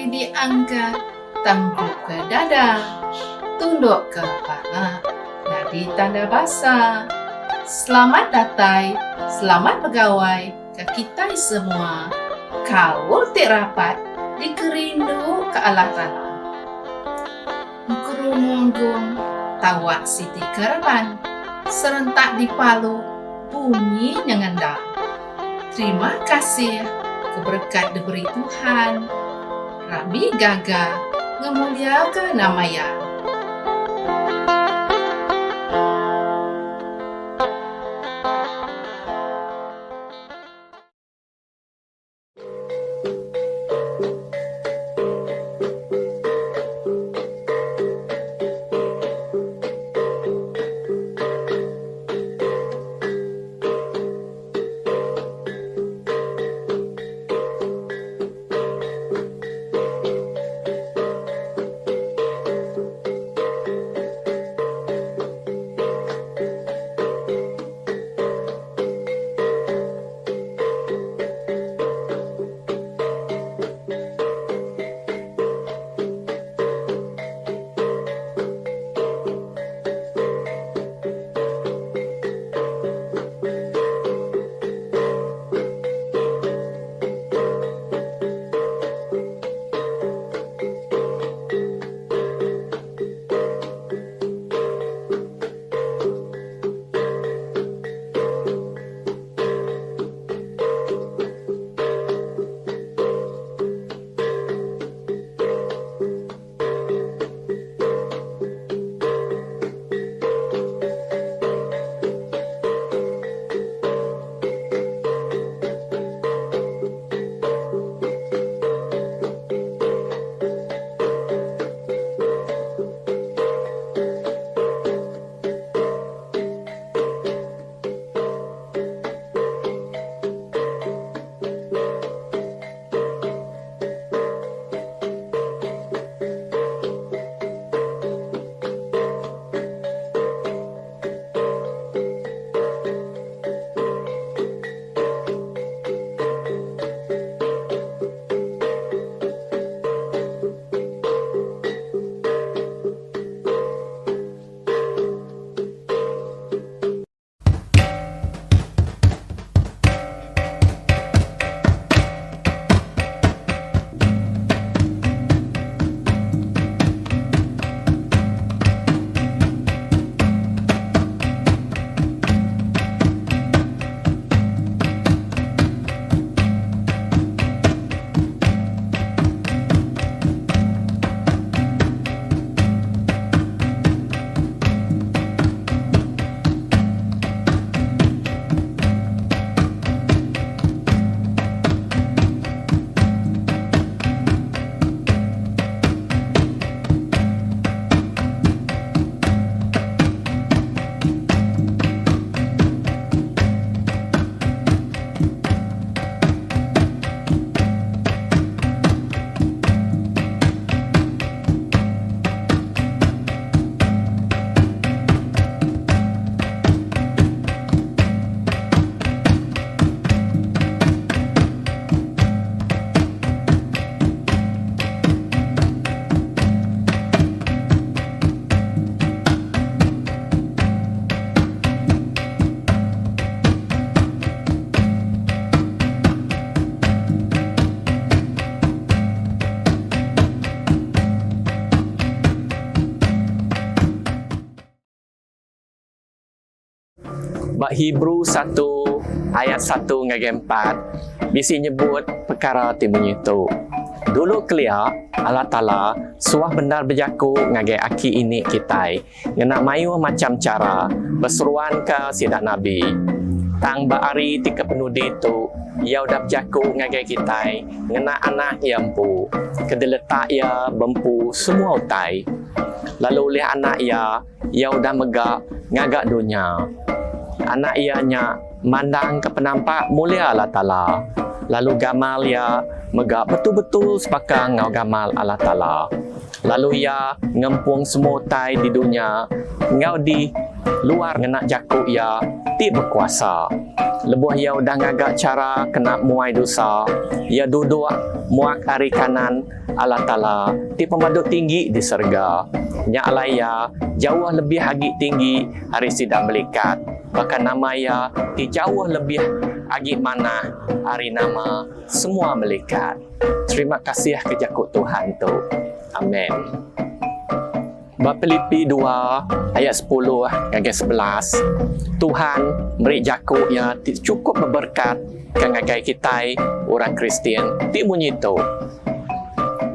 Jari diangkat tangkup ke dada, tunduk ke pala nyadi tanda basa. Selamat datai, selamat begawai ke kitai semua. Kaul ti rapat dikerindu ke Allah Taala. Engkerumung gung tawak siti kereban serentak dipalu bunyi nyengenda. Terima kasih ke berekat diberi Tuhan. Rami gaga ngemuliaka nama Iya. Ba Hebrew satu ayat satu ngagai empat bisi nyebut pekara ti munyi tu, Dulu kelia, Allah Taala suah bendar bejaku ngagai aki ini kitai ngena mayuh macham chara beseruanka sida nabi. Tang ba hari ti kepenudi tu, Iya udah bejaku ngagai kitai ngena Anak Iya Empu, ke diletak Iya bempu semua utai. Lalu ulih Anak Iya, Iya udah mega ngaga dunya. Anak Iya nya mandangka penampak mulia Allah Taala, lalu gamal Iya mega betul-betul sebaka enggau gamal Allah Taala. Lalu Iya ngempung semua utai di dunya enggau di luar ngena jaku Iya ti bekuasa. Lebuh Iya udah ngaga chara kena muai dosa, Iya duduk muak ari kanan Allah Taala ti Pemadu Tinggi di serega. Nya alai Iya jauh lebih agi tinggi ari sida melikat, baka nama Iya ti jauh lebih agi manah ari nama semua melikat. Terima kasih ke jaku Tuhan tu. Amen. Ba Pilipi dua ayat sepuluh ngagai 11, Tuhan meri jaku iya ti chukup beberekat ke ngagai kitai orang Kristian ti munyi tu,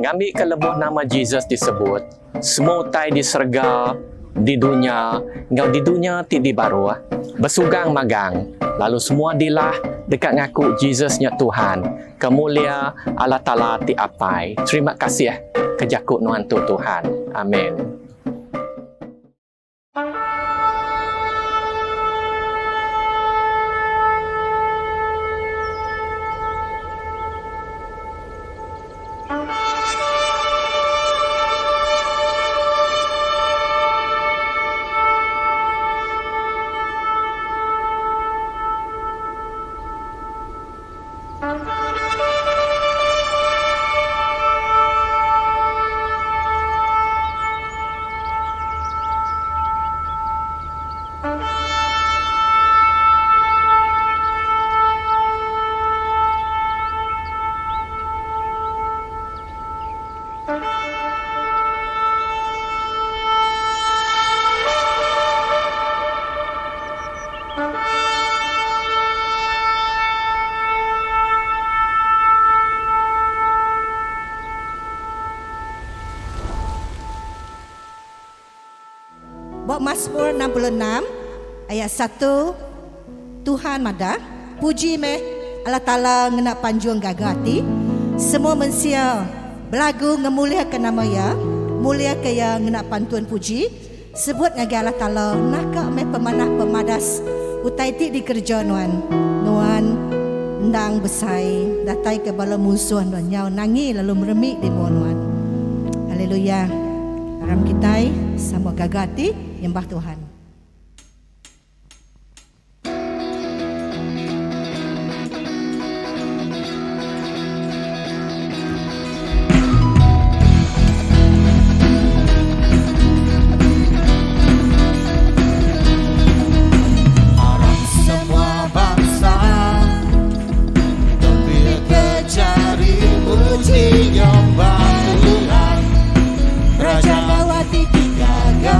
Ngambika lebuh nama Jesus disebut, semua utai di serega, di dunya, enggau di dunya ti di baruh, besugang magang, lalu semua dilah deka ngaku Jesus nya Tuhan, ke mulia Allah Taala ti Apai. Terima kasih ke jaku nuan tu Tuhan. Amen. Ba Masmur 66 ayat 1 Tuhan madah, Puji meh Allah Taala ngena panjung gaga ati, semua mensia belagu ngemuliaka nama Iya, muliaka Iya ngena pantun puji. Sebut ngagai Allah Taala, Naka meh pemanah pemadas utai ti dikereja Nuan. Nuan endang besai, datai ke bala munsuh Nuan nyau nangi lalu meremi di mua Nuan. Haleluya! Aram kitai sama gaga ati nyembah Tuhan. Aram semua bangsa Tepil ke jari puji nyembah Tuhan Raja Gawati gaga.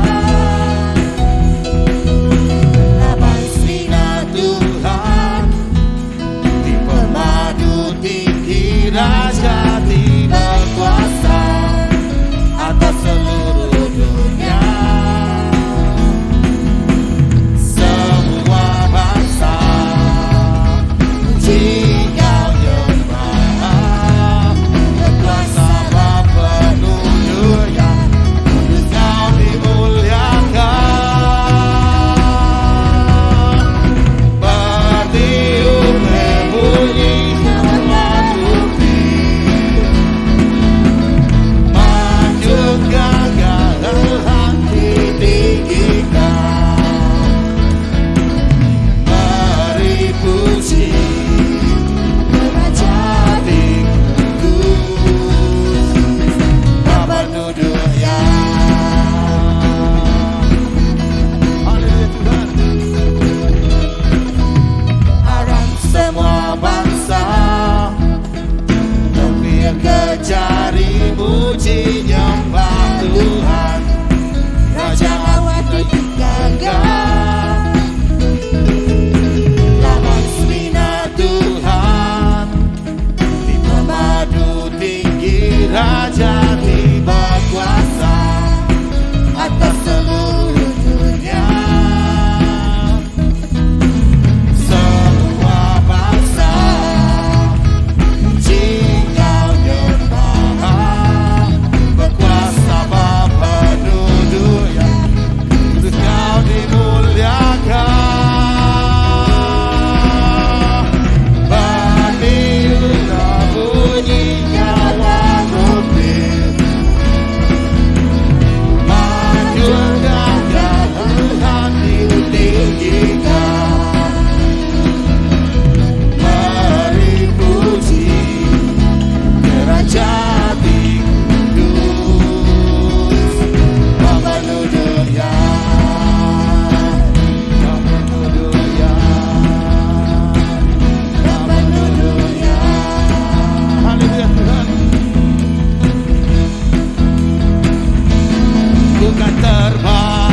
kan terbang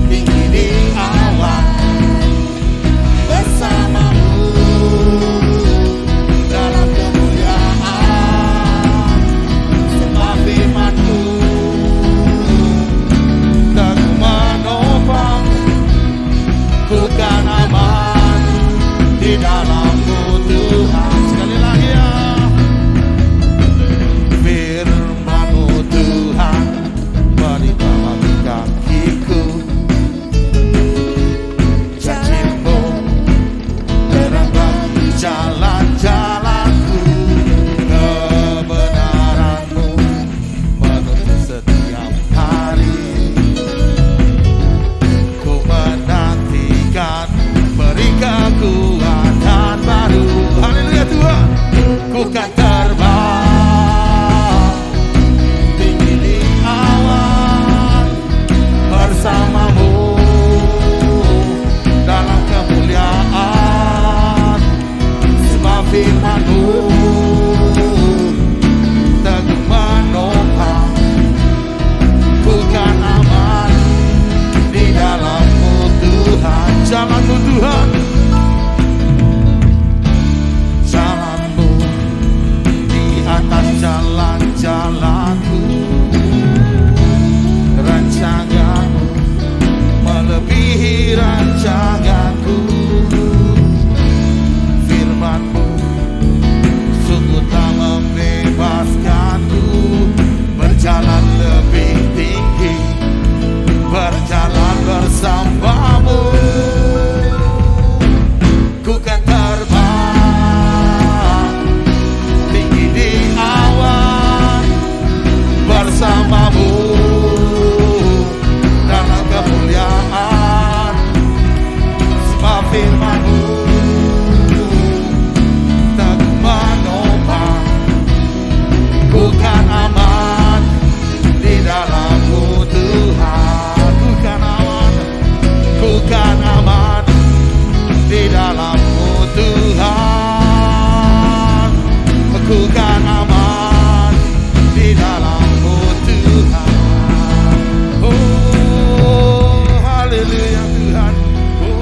tinggi di awan bersamamu dalam kemuliaan. Sebab firmanmu teguh menopang, ku kan aman di dalammu Tuhan. Sekali lagi ya. Firmanmu Tuhan pelita bagi kakiku, janjimu terang bagi jalan-jalanku, kebenaranmu menuntun setiap hari. Ku menantikan beri kekuatan baru. Haleluya Tuhan. Ku kan terbang tinggi di awan bersamamu dalam kemuliaan. Sebab firmanmu teguh menopang, ku kan aman di dalammu Tuhan. Jalanmu Tuhan, jalanmu di atas jalan-jalanku, rancanganmu melebihi rancanganku. Firmanmu sungguh telah membebaskanku, berjalan lebih tinggi, berjalan bersamamu. Ku kan terbang tinggi di awan bersamamu dalam kemuliaan. Sebab firmanmu teguh menopang, ku kan aman di dalammu Tuhan. Ku kan aman, ku kan aman di dalammu Tuhan. Ku kan aman di dalammu Tuhan. Oh, haleluya Tuhan. Oh.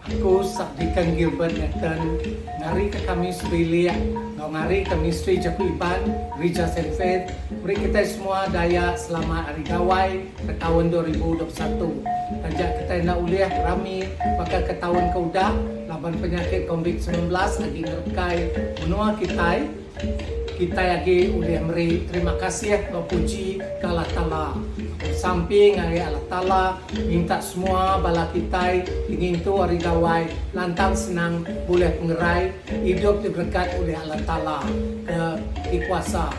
Aku Subdeacon Gilbert Nathan ngarika kami sebilik enggau ngarika Ministri Jaku Iban Gerija Saint Faith meri kitai semua Dayak selamat Hari Gawai ke taun 2021. Taja kitai enda ulih rami baka ke taun ke udah laban penyakit Covid 19 agi ngerekai menua kitai, Kitai agi ulih meri terima kasih enggau puji ke Allah Taala. Aku besampi ngagai Allah Taala minta semua bala kitai ti ngintu Hari Gawai lantang senang bulih pengerai, idup ti berekat ulih Allah Taala ke ti kuasa.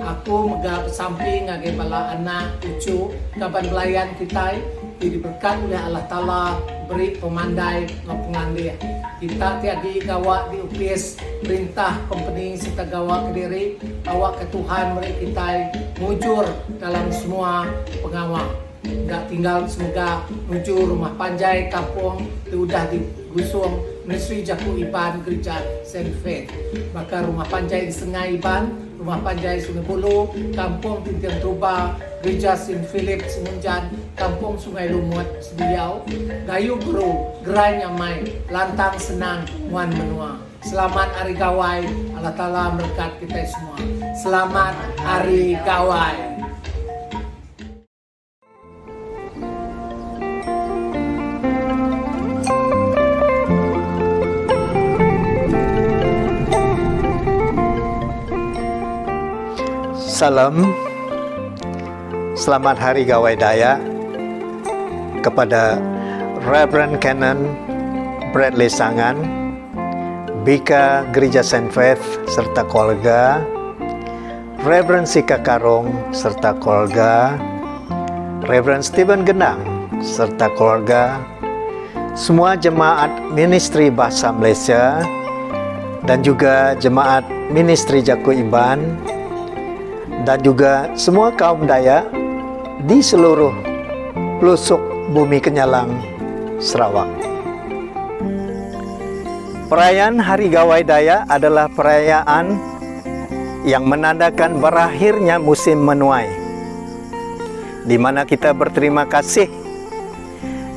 Aku mega besampi ngagai bala anak, uchu, kaban belayan kitai ti diberekat ulih Allah Taala beri pemandai enggau pengelandik. Kita ti agi gawa di opis perintah, kompeni sereta gawa kediri, awakka Tuhan meri kitai mujur dalam semua pengawa. Enda tinggal semega nuju rumah panjai kampung ti udah digusung Ministri Jaku Iban Gerija Saint Faith baka Rumah Panjai Ensengai Iban, Rumah Panjai Sungai Bulu, Kampung Tinting Tuba, Gerija Saint Philip Semunjan, Kampung Sungai Lumut, Sebuyau, Gayu Guru, Gerai Nyamai, Lantang Senang, Nguan Menua. Selamat Hari Gawai, Allah Taala merekat kitai semua. Selamat Hari Gawai. Salam. Selamat Hari Gawai Dayak kepada Reverend Canon Bradley Sangan, Bika Gereja Saint Faith serta keluarga, Reverend Sika Karong serta keluarga, Reverend Stephen Genang serta keluarga, semua jemaat Ministri Bahasa Malaysia dan juga jemaat Ministri Jaku Iban dan juga semua kaum Dayak di seluruh pelusuk bumi Kenyalang, Sarawak. Perayaan Hari Gawai Dayak adalah perayaan yang menandakan berakhirnya musim menuai, di mana kita berterima kasih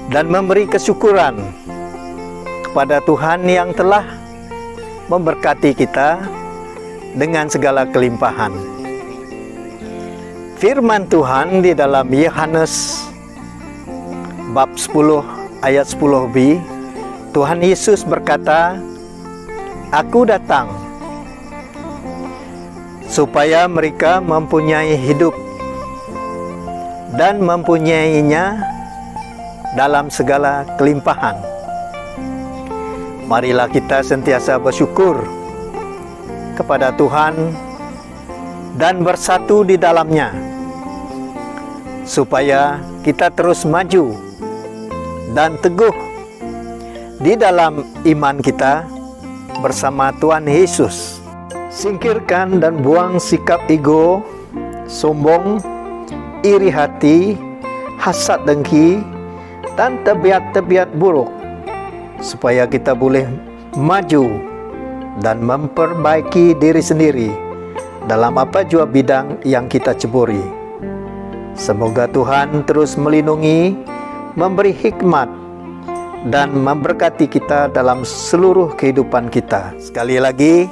dan memberi kesyukuran kepada Tuhan yang telah memberkati kita dengan segala kelimpahan. Firman Tuhan di dalam Yohanes bab 10 ayat 10b, Tuhan Yesus berkata, Aku datang supaya mereka mempunyai hidup dan mempunyainya dalam segala kelimpahan. Marilah kita sentiasa bersyukur kepada Tuhan dan bersatu di dalamnya supaya kita terus maju dan teguh di dalam iman kita bersama Tuhan Yesus. Singkirkan dan buang sikap ego, sombong, iri hati, hasad dengki dan tebiat-tebiat buruk supaya kita boleh maju dan memperbaiki diri sendiri dalam apa jua bidang yang kita ceburi. Semoga Tuhan terus melindungi, memberi hikmat dan memberkati kita dalam seluruh kehidupan kita. Sekali lagi,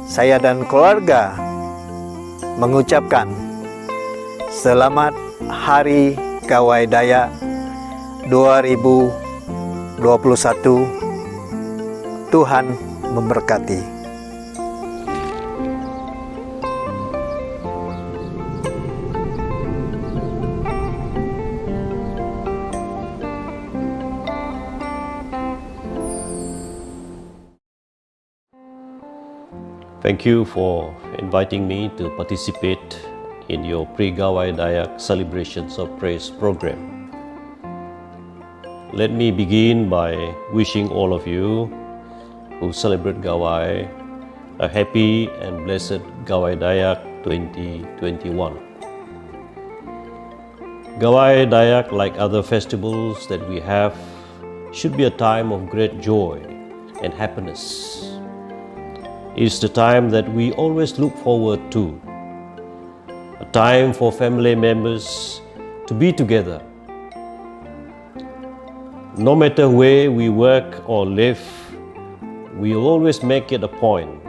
saya dan keluarga mengucapkan selamat Hari Gawai Dayak 2021. Tuhan memberkati. Thank you for inviting me to participate in your pre-Gawai Dayak Celebrations of Praise program. Let me begin by wishing all of you who celebrate Gawai a happy and blessed Gawai Dayak 2021. Gawai Dayak, like other festivals that we have, should be a time of great joy and happiness. It's the time that we always look forward to. A time for family members to be together. No matter where we work or live, we always make it a point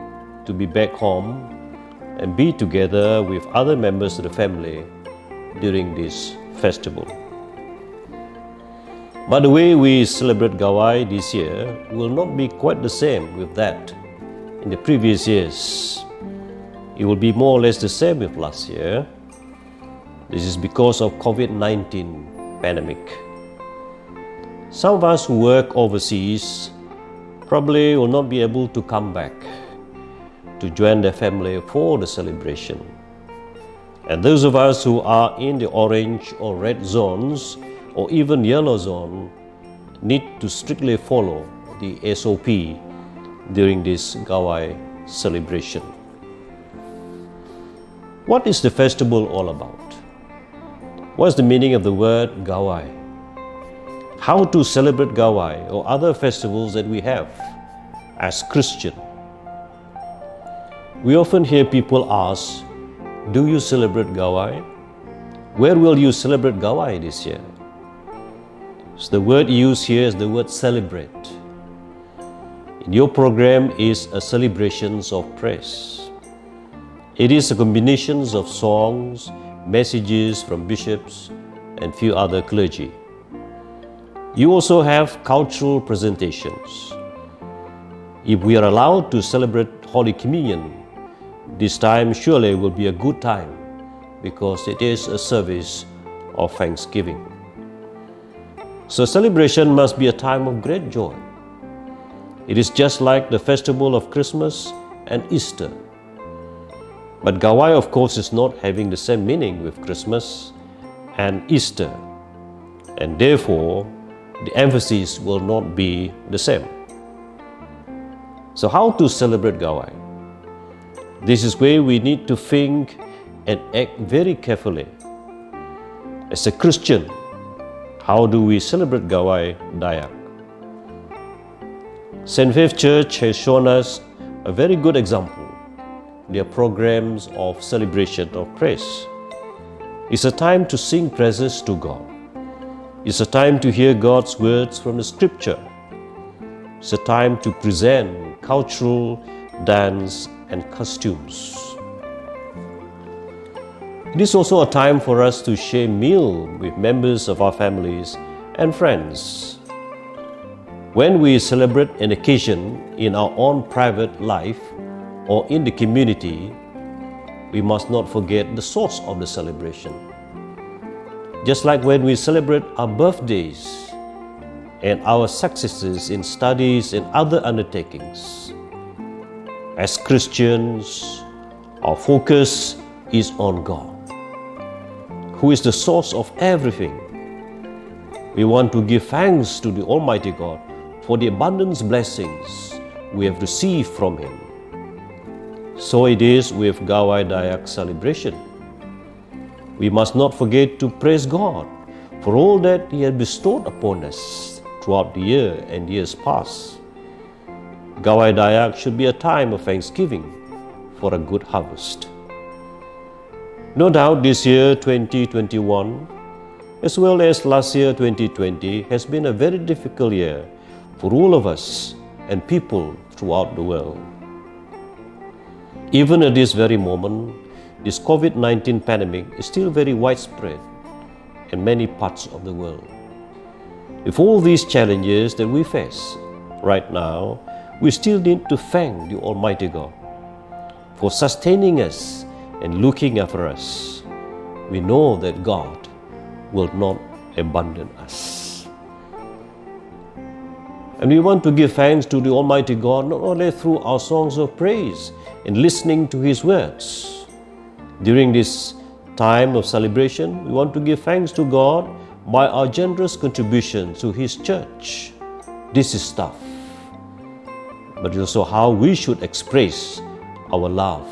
to be back home and be together with other members of the family during this festival. But the way we celebrate Gawai this year will not be quite the same with that in the previous years. It will be more or less the same with last year. This is because of COVID-19 pandemic. Some of us who work overseas probably will not be able to come back to join their family for the celebration. And those of us who are in the orange or red zones or even yellow zone need to strictly follow the SOP during this Gawai celebration. What is the festival all about? What's the meaning of the word Gawai? How to celebrate Gawai or other festivals that we have as Christian? We often hear people ask, Do you celebrate Gawai? Where will you celebrate Gawai this year? So the word used here is the word celebrate. In your program is a celebration of praise. It is a combination of songs, messages from bishops, and few other clergy. You also have cultural presentations. If we are allowed to celebrate Holy Communion, this time surely will be a good time because it is a service of thanksgiving. So celebration must be a time of great joy. It is just like the festival of Christmas and Easter. But Gawai, of course, is not having the same meaning with Christmas and Easter, and therefore the emphasis will not be the same. So, how to celebrate Gawai? This is where we need to think and act very carefully. As a Christian, how do we celebrate Gawai Dayak? St. Faith Church has shown us a very good example. Their programs of celebration of praise. It's a time to sing praises to God. It's a time to hear God's words from the scripture. It's a time to present cultural dance and costumes. It is also a time for us to share meal with members of our families and friends. When we celebrate an occasion in our own private life or in the community, we must not forget the source of the celebration. Just like when we celebrate our birthdays and our successes in studies and other undertakings. As Christians, our focus is on God, who is the source of everything. We want to give thanks to the Almighty God for the abundant blessings we have received from Him. So it is with Gawai Dayak celebration. We must not forget to praise God for all that He has bestowed upon us throughout the year and years past. Gawai Dayak should be a time of thanksgiving for a good harvest. No doubt this year, 2021, as well as last year, 2020, has been a very difficult year for all of us and people throughout the world. Even at this very moment, this COVID-19 pandemic is still very widespread in many parts of the world. With all these challenges that we face right now, we still need to thank the Almighty God for sustaining us and looking after us. We know that God will not abandon us. And we want to give thanks to the Almighty God not only through our songs of praise and listening to His words. During this time of celebration, we want to give thanks to God by our generous contribution to His church. This is tough, but it's also how we should express our love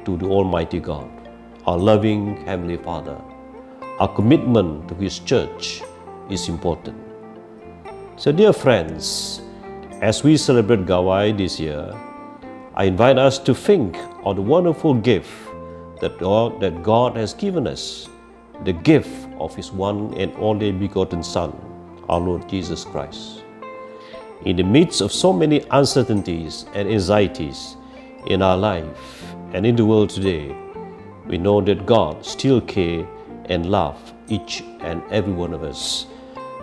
to the Almighty God, our loving Heavenly Father. Our commitment to His church is important. So, dear friends, as we celebrate Gawai this year, I invite us to think of the wonderful gift that God, that God has given us, the gift of His one and only begotten Son, our Lord Jesus Christ. In the midst of so many uncertainties and anxieties in our life and in the world today, we know that God still cares and loves each and every one of us.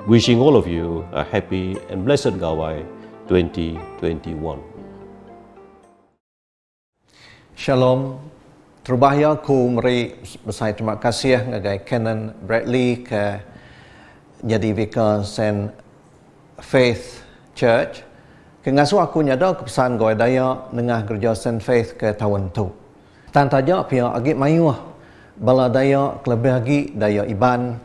Wishing all of you a happy and blessed Gawai 2021. Shalom. Terubah iya aku meri besai terima kasih ngagai Canon Bradley ke nyadi Vicar Saint Faith Church ke ngasuh aku nyada ke pesan Gawai Dayak nengah Gereja Saint Faith ke taun tu. Tang taja pia agi mayuh bala Dayak kelebih agi Dayak Iban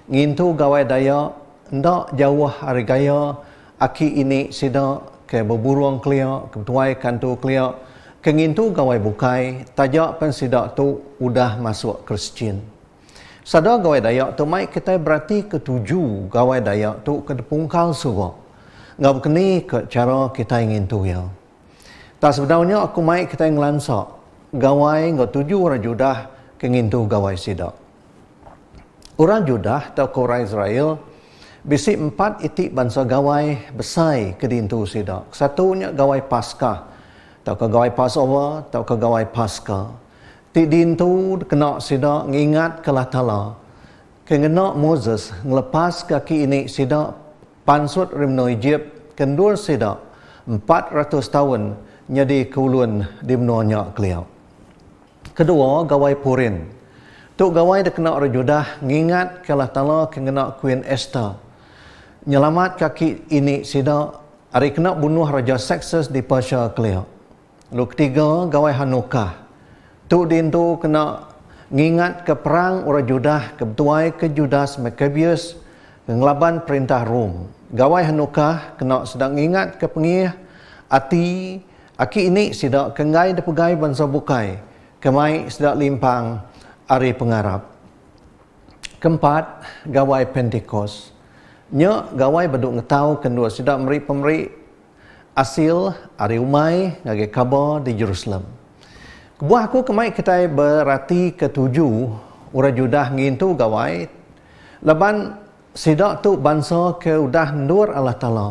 ngintu Gawai Dayak enda jauh ari gaya aki ini sida ke beburung kelia ke betuai ke antu kelia ke ngintu gawai bukai taja pen sida tu udah masuk Kristian. Sada Gawai Dayak tu mai kitai berati ke tuju Gawai Dayak tu ke dipungkal suba enggau bekeni ke chara kitai ngintu iya. Tang sebedau nya aku mai kitai ngelansa gawai enggau tuju orang Judah ke ngintu gawai sida. Orang Judah tauka orang Israel bisi empat iti bansa gawai besai ke diintu sida. Kesatu nya Gawai Paskah tauka Gawai Passover tauka Gawai Paska ti diintu kena sida ngingatka Allah Taala ke ngena Moses ngelepaska aki ini sida Pansut ari menua Ejip ke endur sida 400 taun nyadi ke ulun di menua nya kelia. Kedua, Gawai Purim. Tu gawai dikena orang Judah ngingatka Allah Taala ke ngena Kuin Ester nyelamat kaki ini sida ari kena bunuh Raja Xerxes di Persia kelia. Lalu ketiga, Gawai Hanukkah. Tu diintu kena ngingatka perang orang Judah ke betuaika Judas Maccabeus ke ngelaban perintah Rome. Gawai Hanukkah kena sida ngingatka pengih ati aki ini sida ke enggai dipegai bansa bukai ke mai sida limpang ari pengarap. Keempat, Gawai Pentikos. Nya gawai bedu ngetau ke endur sida meri pemeri Asil ari umai ngagai kaba di Jerusalem. Kebuah aku ke mai kitai beratika tuju orang Judah ngintu gawai laban sida tu bansa ke udah endur Allah Taala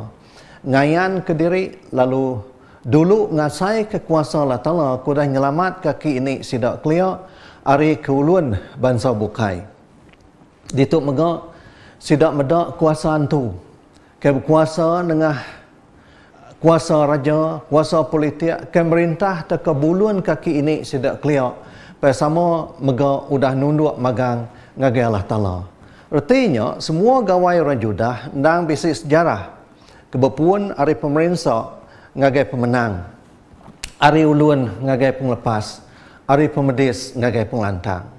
ngayanka diri lalu dulu ngasaika kuasa Allah Taala ke udah nyelamatka aki ini sida kelia ari ke ulun bansa bukai. Ditu mega sida meda kuasa antu ke bekuasa nengah kuasa raja, kuasa politik ke merintah tauka bulun kaki ini sida kelia pai sama mega udah nunduk magang ngagai Allah Taala. Reti nya semua gawai orang Judah endang bisi sejarah ke bepun ari pemerinsa ngagai pemenang, ari ulun ngagai pengelepas, ari pemedis ngagai pengelantang.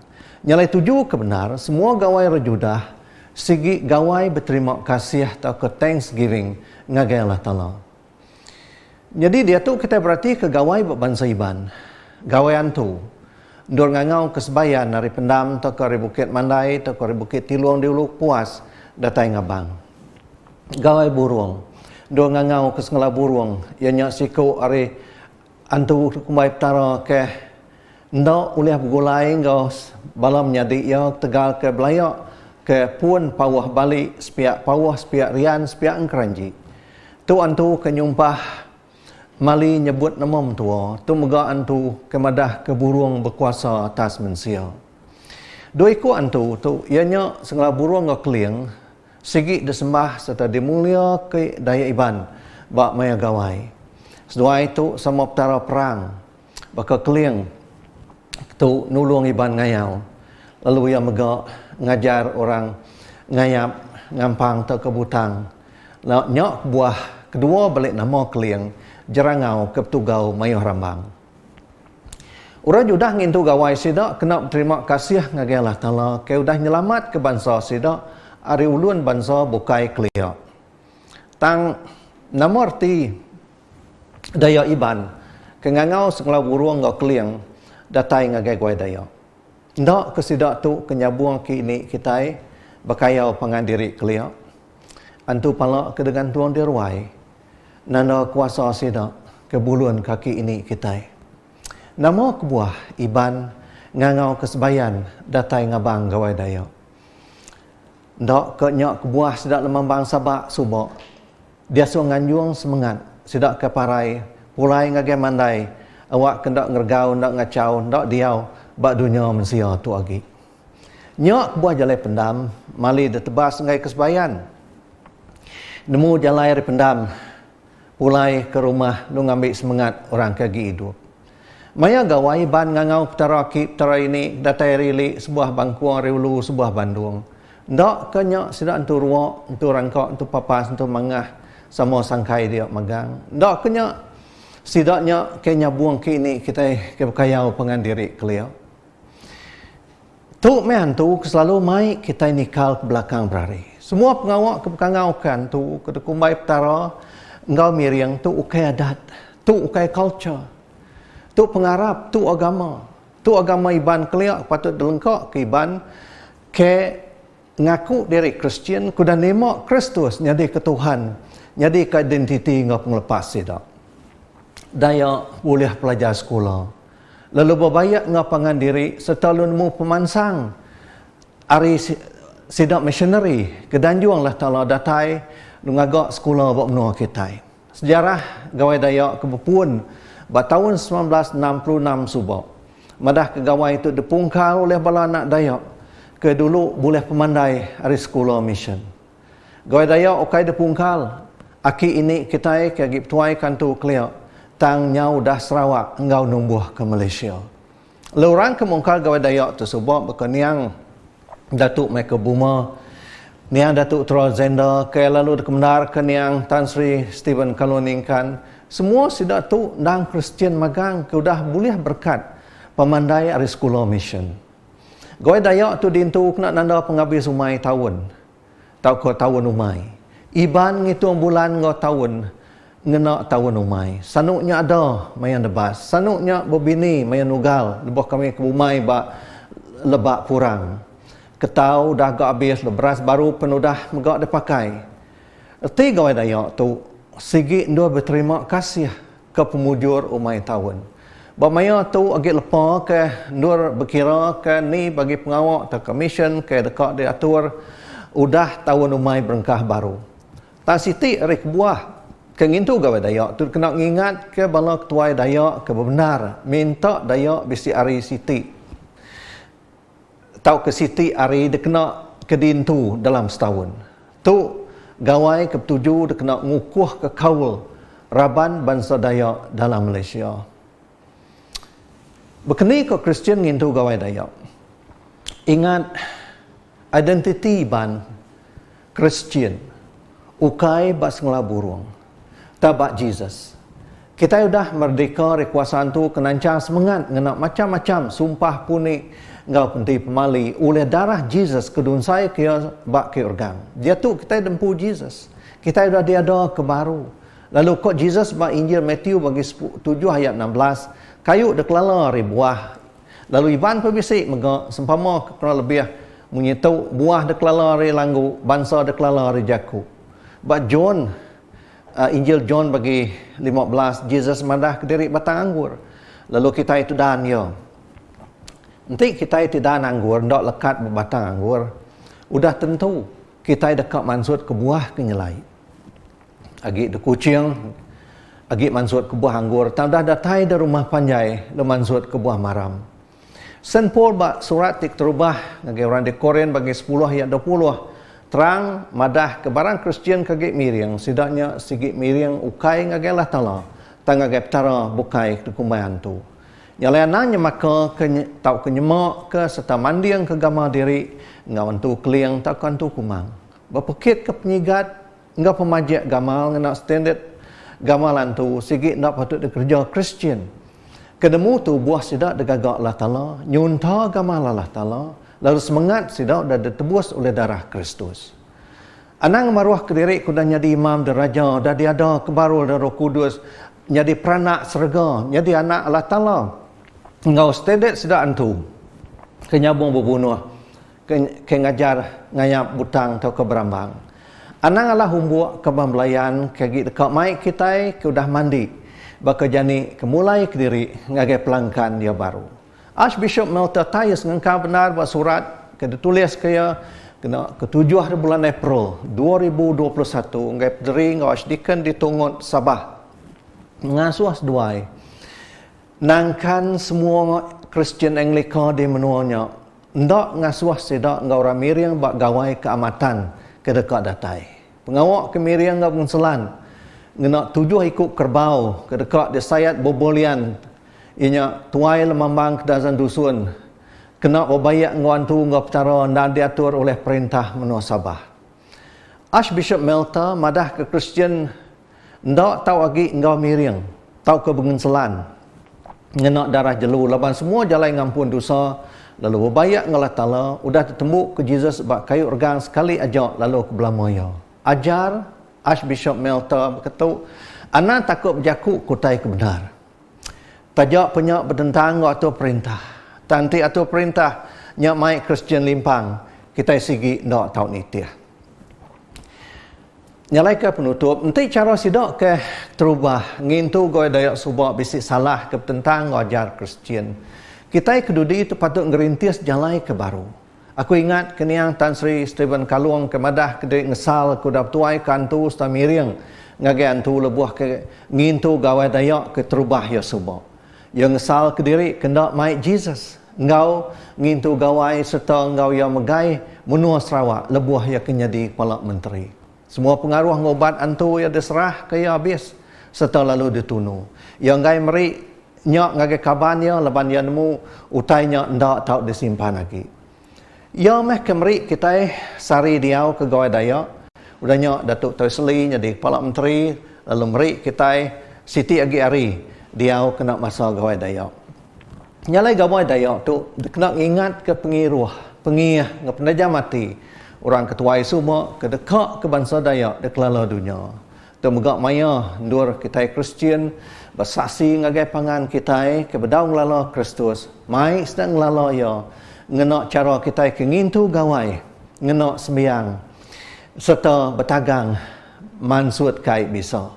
Nya alai tuju ke bendar semua gawai orang Judah Sigi gawai beterima kasih tauka thanksgiving ngagai Allah Taala. Nyadi diatu kitai beratika gawai ba bansa Iban, gawai antu, endur ngangau ke sebayan ari pendam tauka ari Bukit Mandai tauka ari Bukit Tilung di Ulu Puas datai ngabang. Gawai burung, endur ngangau ke sengela burung iya nya siku ari antu kumbai Petara ke Enda ulih begulai enggau bala menyadi iya ketegal ke belaya ke pun pauh bali sepiak pauh sepiak rian sepiak engkeranji. Tu antu ke nyumpah mali nyebut nama mentua, tu mega antu ke madah ke burung bekuasa atas mensia. Dua iku antu tu iya nya Sengala Burung enggau Keling sigi disembah sereta dimulia ke Dayak Iban ba maya gawai. Seduai tu sama petara perang. Baka Keling tu nulung Iban ngayau lalu iya mega ngajar orang ngayap ngampang tauka butang. Nya kebuah kedua beli nama Keling Jerangau ke betugau mayuh rambang. Orang Judah ngintu gawai sida kena beterima kasih ngagai Allah Taala ke udah nyelamatka bansa sida ari ulun bansa bukai kelia. Tang nama reti Dayak Iban ke ngangau sengela burung enggau keling datai ngagai Guai Dayak. Enda ke sida tu ke nyabung ke ini kitai bekayau pangan diri kelia. Antu pala ke digantung di ruai nanda kuasa sida ke bulun kaki ini kitai. Nama kebuah Iban ngangau ke sebayan datai ngabang Gawai Dayak? Enda ke nya kebuah sida lemambang sabak suba diasuh nganjung semengat sida ke parai pulai ngagai mandai awak ke enda ngeregau enda ngachau enda diau ba dunya mensia tu agi. Nya kebuah jalai pendam mali ditebas enggai ke sebayan. Nemu jalai ari pendam pulai ke rumah lu ngambi semengat orang ke agi idup. Maya gawai Iban ngangau Petara aki Petara ini datai ari ili sebuah bangkung ari ulu sebuah bandung. Enda ke nya sida entu rua, entu rangka, entu papas, entu mangah sama sangkai dia magang. Enda ke nya sida nya ke nyabung ke ini kitai ke bekayau pangan diri kelia. Tu meh antu ke selalu mai kitai nikal ke belakang berari. Semua pengawa ke bekangauka antu ke dikumbai Petara enggau miring tu ukai adat, tu ukai culture. Tu pengarap, tu agama. Tu agama Iban kelia ke patut dilengka ke Iban ke ngaku diri Kristian ke udah nerima Kristus nyadika Tuhan, nyadika identiti enggau pengelepas sida. Daya bulih pelajar sekula. Lalu bebaik enggau pangan diri sereta lalu nemu pemansang ari sida missionary ke Danjung Allah Taala datai lalu ngaga sekula ba menua kitai. Sejarah Gawai Dayak ke bepun ba taun 1966 suba madahka gawai tu dipungkal ulih bala anak Dayak ke dulu bulih pemandai ari sekula mission. Gawai Dayak ukai dipungkal aki ini kitai ke agi betuai ke antu kelia tang nyau udah Sarawak enggau numbuhka Malaysia. Lalu orang ke mungkal Gawai Dayak tu suba baka niang Datuk Michael Buma, niang Datuk Troy Zenda ke lalu dikemendarka niang Tan Sri Stephen Kalong Ningkan, semua sida tu endang Kristian magang ke udah bulih berekat pemandai ari sekula mission. Gawai Dayak tu diintu kena nanda pengabis umai taun tauka taun umai. Iban ngitung bulan enggau taun ngena taun umai. Sanu nya ada maya nebas. Sanu nya bebini maya nugal lebuh kami ke bumai ba Lebak Purang. Ketau udah ga abis lalu beras baru pen udah mega dipakai. Reti Gawai Dayak tu sigi endur beterima kasih ke pemujur umai taun. Ba maya tu agi lepa ke endur bekira ke ni bagi pengawa tauka mission ke deka diatur udah taun umai berengkah baru. Tang siti ari kebuah ke ngintu Gawai Dayak tu dikena ngingatka bala ketuai Dayak ke bebendar minta Dayak bisi ari siti tauka siti ari dikena ke diintu dalam setaun. Tu gawai ke betuju dikena ngukuhka kaul raban bansa Dayak dalam Malaysia. Bekeni ko Kristian ngintu Gawai Dayak? Ingat, identiti Iban Kristian ukai ba sengela burung, tang ba Jesus. Kitai udah merdeka ari kuasa antu ke nanchang semengat ngena macham-macham sumpah puni enggau penti pemali ulih darah Jesus ke dunsaika iya ba kayu regang. Diatu kitai dempu Jesus. Kitai udah diadaka baru. Lalu ko Jesus ba Injil Matthew bagi tujuh ayat 16, Kayu dikelala ari buah. Lalu Iban pun bisi mega sempama ke kurang lebih munyi tu, buah dikelala ari langgu, bansa dikelala ari jaku. Ba John Injil John bagi 15, Jesus madah kediri batang anggur, lalu kitai tu dan iya. Enti kitai ti dan anggur enda lekat ba batang anggur, udah tentu kitai deka mansutka buah ke nyelai. Agi di Kuching, agi mansutka buah anggur tang udah datai da rumah panjai lalu mansutka buah maram. Saint Paul ba surat ti keterubah ngagai orang di Korin bagi sepuluh ayat 20 terang madahka barang Kristian ke agi miring sida nya sigi miring ukai ngagai Allah Taala tang ngagai petara bukai ke dikumbai antu. Nya alai anang nyemaka ke tauka nyema ke sereta mandingka gama diri enggau antu keling tauka antu kumang. Bepekit ke penyigat enggau pemajik gamal ngena standard gamal antu sigi enda patut dikereja Kristian. Ke nemu tubuh sida digaga Allah Taala, nyunta gamal Allah Taala, lalu semengat sida udah ditebus ulih darah Kristus. Anang ngemaruh kediri ke udah nyadi imam dan raja, udah diada ke baru oleh Roh Kudus, nyadi peranak serega, nyadi anak Allah Taala, enggau standard sida antu ke nyabung bebunuh, ke, ke ngajar ngayap butang tauka berambang. Anang alah umbuk ke ba belayan ke agi deka mai kitai ke udah mandi baka jani ke mulai kediri ngagai pelangkan iya baru. Archbishop Melter Tyers ngengkang bendar ba surat ke dituliska iya. Kena ketujuh hari bulan April 2021 enggai pederi enggau Archdeacon di Tongod, Sabah ngasuh seduai nangkan semua Kristian Anglika di menua nya enda ngasuh sida enggau orang miring ba Gawai Keamatan ke deka datai. Pengawa ke miring enggau pengeselan ngena tujuh iku kerbau ke deka disayat Bobolian iya nya Tuai Lemambang Kedazan Dusun Kena bebaik enggau antu enggau Petara endang diatur ulih perintah menua Sabah. Archbishop Melta madahka Kristian enda tau agi enggau miring tauka bengenselan ngena darah jelu laban semua jalai ngampun dosa lalu bebaik enggau Allah Taala udah tetembuka Jesus ba kayu regang sekali aja lalu ke belama iya. Ajar Archbishop Melta beketu, Anang takut bejaku ke utai ke bendar. Taja pun nya betentang enggau atur perintah. Tang enti atur perintah nya mai Kristian limpang, kitai sigi enda tau nitih. Nya alai ke penutup, enti chara sida ke terubah ngintu Gawai Dayak suba bisi salah ke betentang enggau ajar Kristian, kitai ke dudi tu patut ngerintis jalai ke baru. Aku ingat ke niang Tan Sri Stephen Kalong ke madah ke diri ngesal ke udah betuai ke antu sereta miring ngagai antu lebuh ke ngintu Gawai Dayak ke terubah iya suba. Iya ngesal ke diri ke enda mai Jesus enggau ngintu gawai sereta enggau iya megai menua Sarawak lebuh iya ke nyadi Kepala Menteri. Semua pengaruh enggau ubat antu iya diserah ke iya abis sereta lalu ditunu. Iya enggai meri nya ngagai kaban iya laban iya nemu utai nya enda tau disimpan agi. Iya meh ke meri kitai sehari diau ke Gawai Dayak, udah nya Datuk Toisely nyadi Kepala Menteri lalu meri kitai siti agi hari diau kena masa Gawai Dayak. Nya alai Gawai Dayak tu dikena ngingatka pengiruh, pengih enggau penajam ati orang ke tuai suba ke deka ke bansa Dayak dikelala dunya. Tu mega maya endur kitai Kristian besaksi ngagai pangan kitai ke bedau ngelala Kristus, mai sida ngelala Iya ngena chara kitai ke ngintu gawai, ngena sembiang sereta betagang mansutka ai bisa.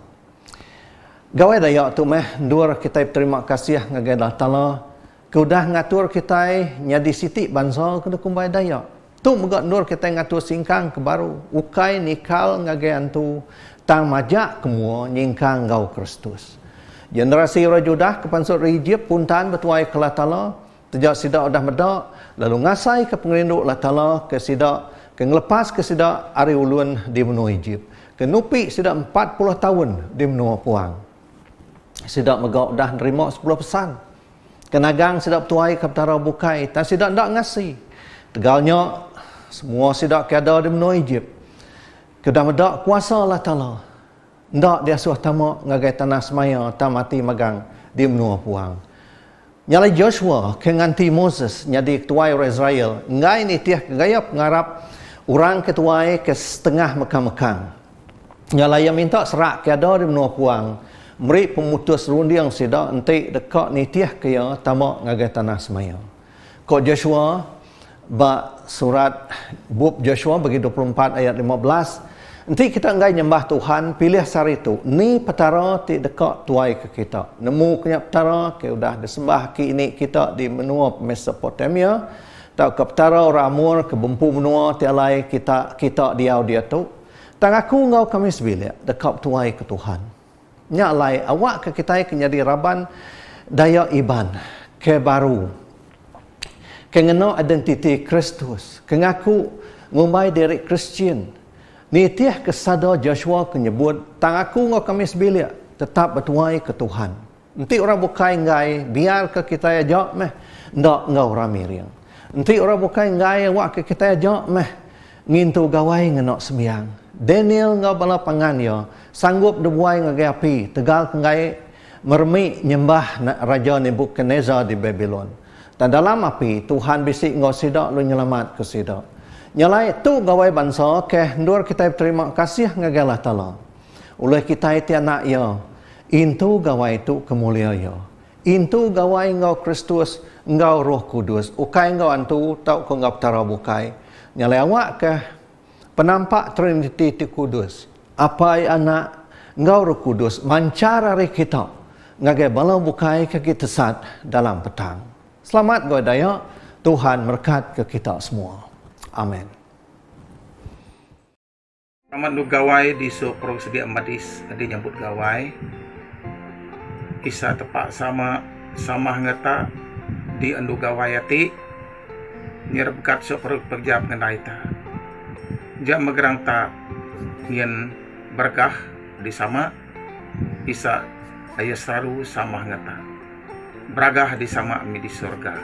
Gawai Dayak tu meh endur kitai beterima kasih ngagai Allah Taala ke udah ngatur kitai nyadi siti bansa ke dikumbai Dayak. Tu mega endur kitai ngatur singkang ke baru, ukai nikal ngagai antu, tang majak ke mua nyingkang enggau Kristus. Generasi orang Judah ke pansut ari Ejip puntan betuai ke Allah Taala, teja sida udah meda lalu ngasaika pengerindu Allah Taala ke sida ke ngelepaska sida ari ulun di menua Ejip, ke nupi sida 40 taun di menua puang. Sida mega udah nerima sepuluh pesan. Ke nagang sida betuai ke petara bukai, tang sida enda ngasi. Tegal nya, semua sida ke ada di menua Ejip, ke udah meda kuasa Allah Taala, enda diasuh tama ngagai Tanah Semaya tang mati magang di menua puang. Nya alai Joshua ke nganti Moses nyadi ketuai orang Israel enggai nitihka gaya pengarap orang ke tuai ke setengah mekang-mekang. Nya alai iya minta serak ke ada di menua puang meri pemutus runding sida enti deka nitihka iya tama ngagai Tanah Semaya. Ko Joshua ba surat bup Joshua bagi 24 ayat 15, Enti kita enggai nyembah Tuhan, pilih sehari tu, ni petara ti deka tuai ke kita. Nemu ke nya petara ke udah disembah aki ini kita di menua Mesopotamia, tauka petara orang Amor ke bempu menua ti alai kita kita diau diatu? Tang aku enggau kami sebilik deka betuai ke Tuhan. Nya alai awakka kitai ke nyadi raban Dayak Iban ke baru ke ngena identiti Kristus, ke ngaku ngumbai diri Kristian, nitihka sada Joshua ke nyebut, Tang aku enggau kami sebilik tetap betuai ke Tuhan. Enti orang bukai enggai, biarka kitai aja meh enda enggau orang miring. Enti orang bukai enggai, awakka kitai aja meh ngintu gawai ngena sembiang. Daniel enggau bala pangan iya sanggup dibuai ngagai api tegal ke enggai meremi nyembah Raja Nebukadnesar di Babilon. Tang dalam api, Tuhan bisi enggau sida lalu nyelamatka sida. Nya alai, tu gawai bansa ke endur kitai beterima kasih ngagai Allah Taala. Ulih kitai ti anak Iya, intu gawai tu ke mulia Iya. Intu gawai enggau Kristus enggau Roh Kudus, ukai enggau antu tauka enggau petara bukai. Nya alai awakka penampak Triniti ti kudus, Apai, Anak, enggau Roh Kudus manchar ari kita ngagai bala bukai ke agi tesat dalam petang. Selamat Gawai Dayak, Tuhan merekatka kita semua. Amen. Selamat Endu Gawai di su perung segi medis adi nyambut gawai. Isa tepa sama sama ngeta di endu gawai ati nyerep gat su perung pekerja pengendai ta. Ja megerang ta nyin berkah di sama isa aye selalu sama ngeta. Beragah di sama ami di surga.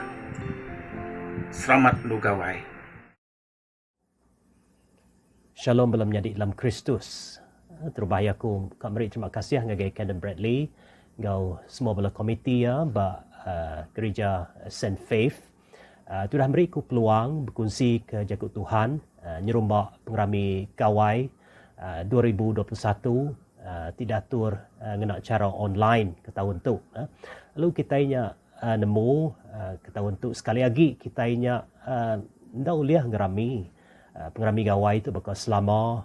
Selamat Endu Gawai. Shalom bala menyadi dalam Kristus. Terubah iya aku ka meri terima kasih ngagai Canon Bradley enggau semua bala komiti iya ba Gerija Saint Faith ti udah meri ku peluang bekunsi ke jaku Tuhan nyerumba pengerami Gawai 2021 ti diatur ngena chara online ke taun tu. Lalu kitai nya nemu ke taun tu sekali agi kitai nya enda ulih ngerami Pengerami gawai tu baka selama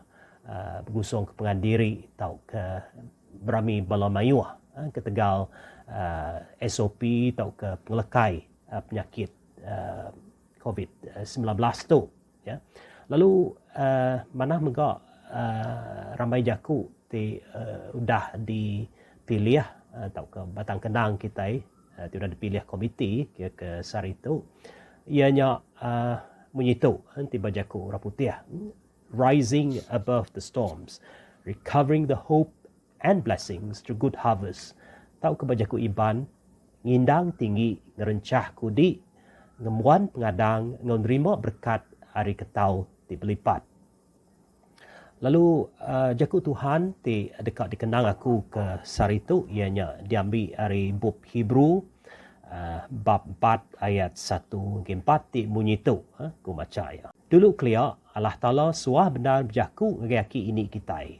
begusung ke pengan diri tauka berami bala mayuh ketegal SOP tauka pengelekai penyakit covid 19 tu. Lalu manah mega rambai jaku ti udah dipilih tauka batang kenang kitai ti udah dipilih komiti ke sehari tu iya nya munyi tu enti ba jaku orang putih rising above the storms recovering the hope and blessings through good harvest tauka ba jaku Iban ngindang tinggi ngerenchah kudi ngembuan pengadang enggau nerima berekat ari ketau ti belipat. Lalu jaku Tuhan ti deka dikenang aku ke sehari tu iya nya diambi ari bup Hebrew bab empat ayat satu ngagai empat ti munyi tu, ku macha iya. Dulu kelia Allah Taala suah bendar bejaku ngagai aki ini kitai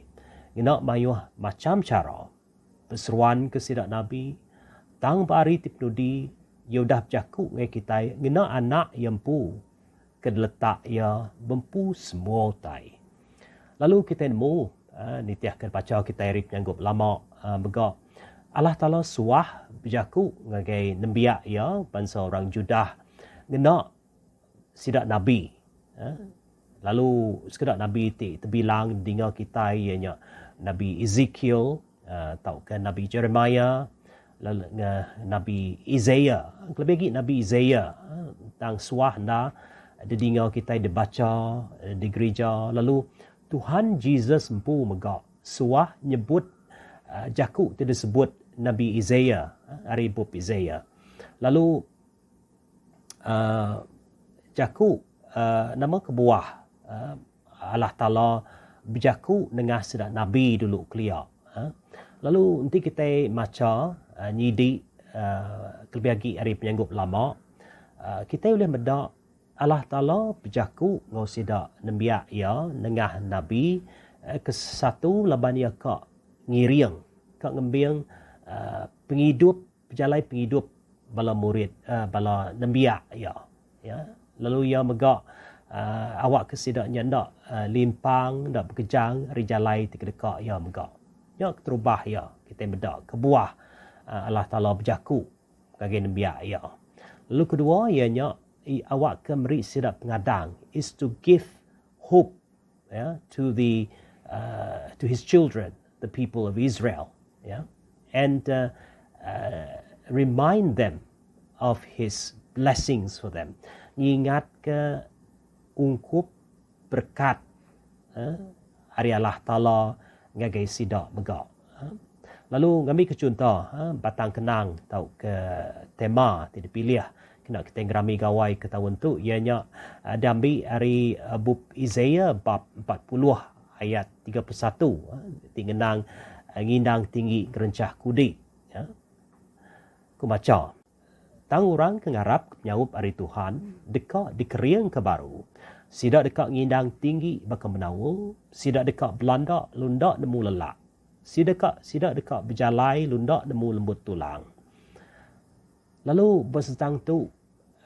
ngena mayuh macham chara, beseruan ke sida nabi, tang ba hari ti penudi iya udah bejaku ngagai kitai ngena Anak iya empu. ke diletak iya bempu semua utai. Lalu kitai nemu, nitihka bacha kitai ari penyanggup lama mega, Allah Taala suah bejaku ngagai nembiak Iya, bansa orang Judah, ngena sida nabi. Lalu sekeda nabi ti tebilang didinga kitai iya nya Nabi Ezekiel, tauka Nabi Jeremiah, lalu Nabi Isaiah. Kelebih agi Nabi Isaiah tang suah enda didinga kitai dibacha di gerija lalu Tuhan Jesus empu mega suah nyebut jaku ti disebut Nabi Isaiah ari bup Isaiah. Lalu jaku nama kebuah Allah Taala bejaku nengah sida nabi dulu kelia. Lalu enti kitai macha nyidi kelebih agi ari penyanggup lama, kitai ulih meda Allah Taala bejaku enggau sida nembiak Iya nengah nabi ke satu laban Iya ka ngiring, ka ngembing pengidup pejalai pengidup bala murid bala nembiak iya. Ya. Lalu iya mega awakka sida nya enda limpang, enda bekejang ari jalai ti kedeka iya mega. Nya keterubah iya kitai meda kebuah Allah Taala bejaku ngagai nembiak iya. Lalu kedua iya nya awakka meri sida pengadang is to give hope ya to the uh, to his children the people of Israel ya and uh, uh, remind them of his blessings for them ngingatka ungkup berkat uh, ari Allah Taala ngagai sida mega. Uh, lalu ngambika chunto uh, batang kenang tauka tema ti dipilih kena kitai ngerami gawai ke taun tu iya nya uh, diambi ari uh, bup Isaiah bab 40 ayat 31 uh, ti ngenang uh, ngindang tinggi ngerencah kudi. Ya. Ku macha, Tang orang ke ngarapka penyaup ari Tuhan deka dikeringka baru. Sida deka ngindang tinggi baka menaul, sida deka belanda lalu enda nemu lelak. Sida ka sida deka bejalai lalu enda nemu lembut tulang. Lalu ba sentang tu,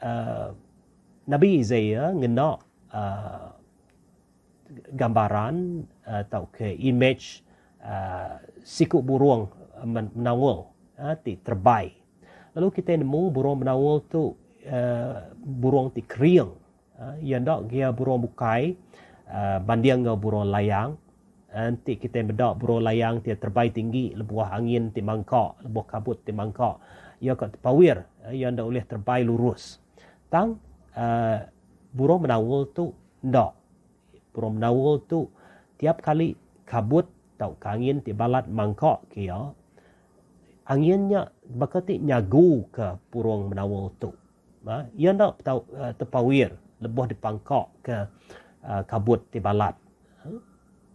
uhh Nabi Isaiah ngena uhh gambaran uhh tauka imej uhh siku burung menaul ti terebai. Lalu kitai nemu burung menaul tu uhh burung ti kering. Iya enda gia burung bukai uhh banding enggau burung layang. Enti kitai meda burung layang ti terebai tinggi lebuh angin ti mangka, lebuh kabut ti mangka, iya ka tepawir, iya enda ulih terebai lurus. Tang uhh burung menaul tu enda. Burung menaul tu tiap kali kabut tauka angin ti balat mangka ke iya, angin nya baka ti nyaguka burung menaul tu. Iya enda tepawir lebuh dipangka ke kabut ti balat.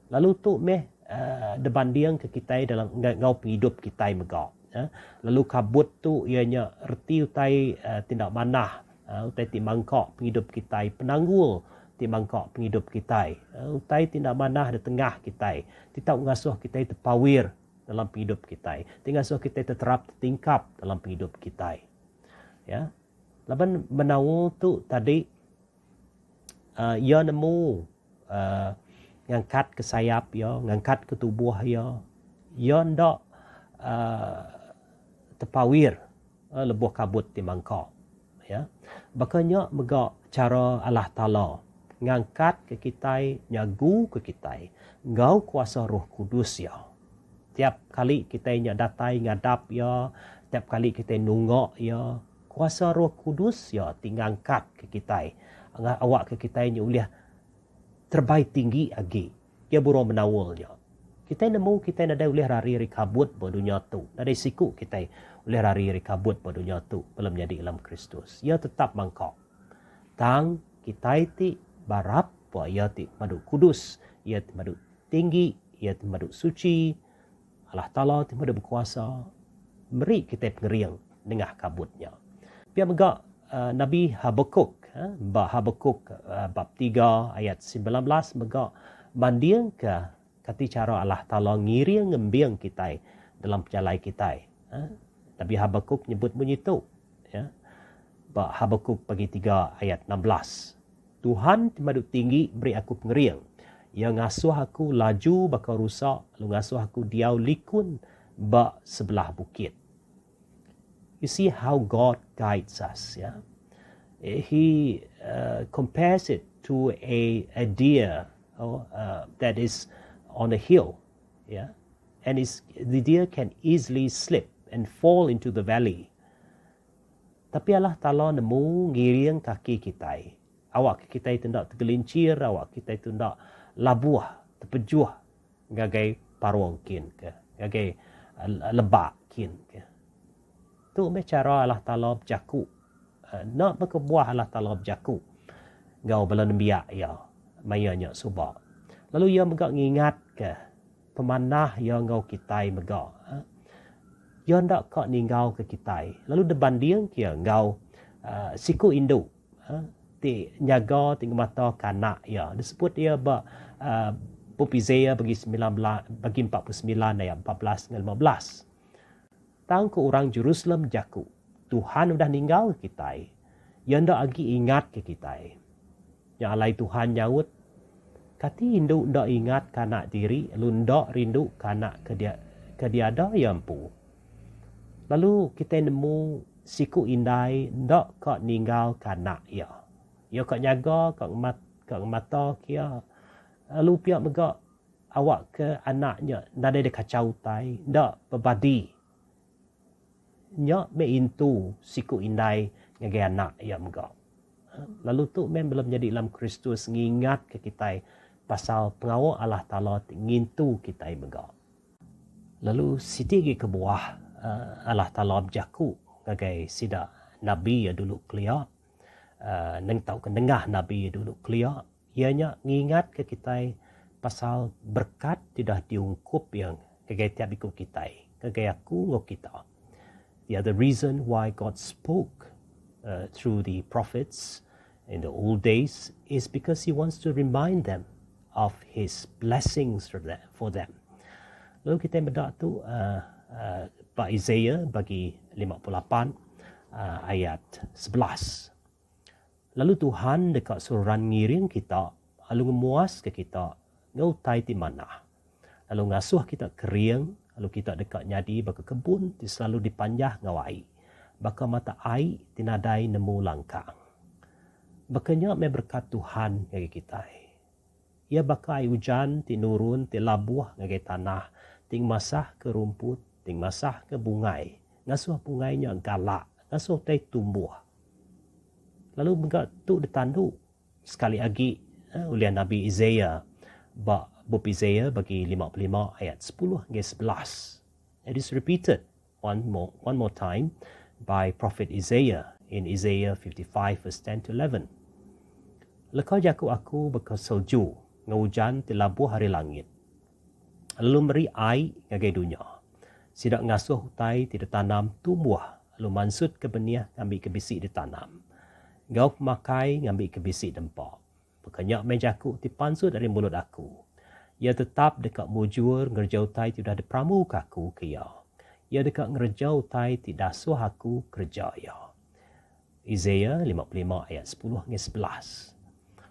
Lalu tu meh dibandingka kitai dalam enggau pengidup kitai mega. Lalu kabut tu iya nya reti utai ti enda manah, utai ti mangka pengidup kitai, penanggul ti mangka pengidup kitai, utai ti enda manah da tengah kitai ti tau ngasuh kitai tepawir dalam pengidup kitai, ti ngasuh kitai teterap tetingkap dalam pengidup kitai. Ya. Laban menaul tu tadi iya nemu ngangkat ke sayap iya, ngangkat ke tubuh iya. Iya enda tepawir lebuh kabut ti mangka. Ya. Baka nya mega chara Allah Taala ngangkat ke kitai, nyagu ke kitai enggau kuasa Roh Kudus iya. Tiap kali kitai nya datai ngadap iya, tiap kali kitai nunga iya, Kuasa Roh Kudus iya ti ngangkatka kitai awakka kitai nya ulih terebai tinggi agi. Iya burung menaul nya. Kitai nemu kitai nadai ulih rari ari kabut ba dunya tu. Nadai siku kitai ulih rari ari kabut ba dunya tu bala menyadi dalam Kristus. Iya tetap mangka. Tang kitai ti barap ba iya ti pemadu kudus, iya ti pemadu tinggi, iya ti pemadu suci, Allah Taala ti meda bekuasa meri kitai pengering nengah kabut nya. Pia mega Nabi Habakuk ba Habakuk bab tiga ayat 19 mega mandingka kati chara Allah Taala ngiring ngembing kitai dalam pejalai kitai. Nabi Habakuk nyebut munyi tu ba Habakuk bagi tiga ayat 16. Tuhan ti madu tinggi meri aku pengering. Iya ngasuh aku laju baka rusa lalu ngasuh aku diau likun ba sebelah bukit. You see how God guides us, ya. He uh, compares it to a, a deer oh, uh, that is on a hill, yeah. And it's, the deer can easily slip and fall into the valley. Tapi Allah Taala nemu ngiring kaki kitai. Awakka kitai tu enda tegelinchir, awakka kitai tu enda labuh, tepejuh ngagai parung kin ke, ngagai lebak kin ke. Tu meh chara Allah Taala bejaku. Enda meh kebuah Allah Taala bejaku enggau bala nembiak Iya maya nya suba. Lalu Iya mega ngingatka Pemanah iya enggau kitai mega. Iya enda ka ninggalka kitai lalu dibandingka iya enggau siku indu ti nyaga ti ngemataka anak iya. Disebut iya ba bup Isaiah bagi 19 bagi 49 ayat 14 enggau 15. Tang ku orang Jerusalem jaku, Tuhan udah ninggalka kitai. Iya enda agi ingatka kitai. Nya alai Tuhan nyaut, Kati indu enda ingatka anak diri lalu enda rinduka anak ke dia ke diada iya empu? Lalu kitai nemu siku indai enda ka ninggalka anak iya. Iya ka nyaga, ka ngemat ka ngemataka iya. Lalu pia mega awakka anak nya nadai dikachau utai, enda bebadi. Nya meh intu siku indai ngagai anak iya mega. Lalu tu meh bela menyadi dalam Kristus ngingatka kitai pasal pengawa Allah Taala ti ngintu kitai mega. Lalu siti agi kebuah Allah Taala bejaku ngagai sida nabi iya dulu kelia, neng tauka nengah nabi iya dulu kelia, iya nya ngingatka kitai pasal berekat ti udah diungkup iya ngagai tiap iku kitai, ngagai aku enggau kita. The other reason why God spoke uh, through the prophets in the old days is because he wants to remind them of his blessings for them. For them. Lalu kita meda tu uh, uh, ba Isaiah bagi 58 uh, ayat 11. Lalu Tuhan deka seruran ngiring kita lalu ngemuaska kita enggau utai ti manah, lalu ngasuh kita kering, lalu kita deka nyadi baka kebun ti selalu dipanjah enggau ai, baka mata ai ti nadai nemu langkang. Baka nya meh berekat Tuhan ngagai kitai. Iya baka ai ujan ti nurun ti labuh ngagai tanah ti ngemasahka rumput, ti ngemasahka bungai, ngasuh bungai nya galak, ngasuh utai tumbuh. Lalu mega tu ditandu sekali agi ulih Nabi Isaiah ba bup Isaiah bagi 55 ayat 10 ngagai 11. It is repeated one more, one more time by Prophet Isaiah in Isaiah 55 verse 10 to 11. Leka jaku aku baka selju enggau ujan ti labuh ari langit, lalu meri ai ngagai dunya. Sida ngasuh utai ti ditanam tumbuh lalu mansutka benih ngambika bisi ditanam, enggau pemakai ngambika bisi dempa. Baka nya meh jaku ti pansut ari mulut aku. Iya tetap deka mujur ngereja utai ti udah diperamuka aku ke iya. Iya deka ngereja utai ti dasuh aku kereja iya. Isaiah 55 ayat 10 ngagai 11.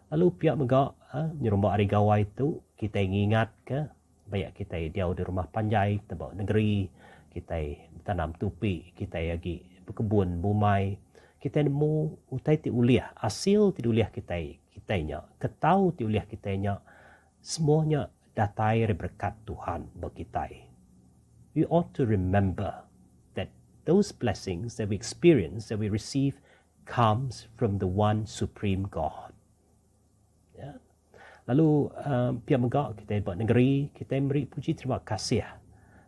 Lalu pia mega nyerumba hari gawai tu kitai ngingatka bayak kitai diau di rumah panjai teba negeri, kitai betanam tupi, kitai agi bekebun bumai, kitai nemu utai ti ulih, asil ti diulih kitai kitai nya, ketau ti ulih kitai nya semua nya datai ari berekat Tuhan ba kitai. We ought to remember that those blessings that we experience, that we receive comes from the one supreme God. Ya. Lalu uh, pia mega kitai ba negeri, kitai meri puji terima kasih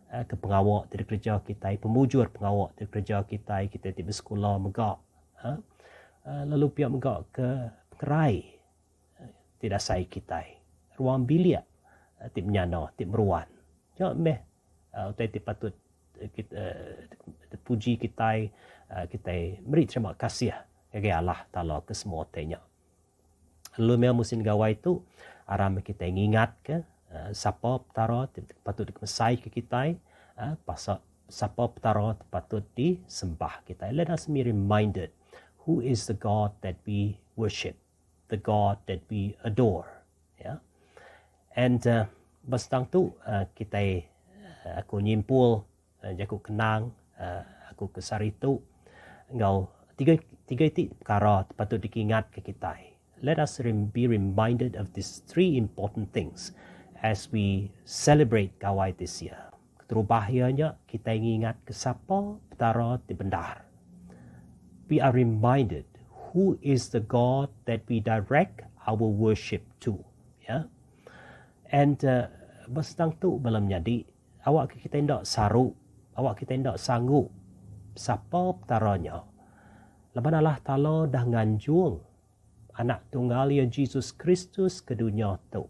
uh, ke pengawa ti dikereja kitai, pemujur pengawa ti dikereja kitai, kitai ti besekula mega. Uh, uh, lalu pia mega ke pengerai uh, ti dasai kitai, ruang bilik uh, ti menyana, ti meruan. Nya meh uh, utai ti patut kita uh, puji kitai, uh, kitai meri terima kasih ngagai Allah Taala ke semua utai nya. Lalu maya musin gawai tu, aram kitai ngingatka uh, sapa Petara ti patut dikemesaika kitai, uh, pasa sapa Petara ti patut disembah kitai. Let us be reminded who is the God that we worship, the God that we adore. Yeah. And uh, besentang tu uh, kitai uh, aku nyimpul uh, jaku kenang uh, aku ke sehari tu enggau tiga tiga iti perkara ti patut dikingatka kitai. Let us be reminded of these three important things as we celebrate Gawai this year. Keterubah iya nya kitai ngingatka sapa Petara ti bendar. We are reminded who is the God that we direct our worship to. Yeah. And uh, ba sentang tu bala menyadi Awakka kitai enda saru, awakka kitai enda sanggu sapa Petara nya. Laban Allah Taala dah nganjung Anak Tunggal Iya Jesus Kristus ke dunya tu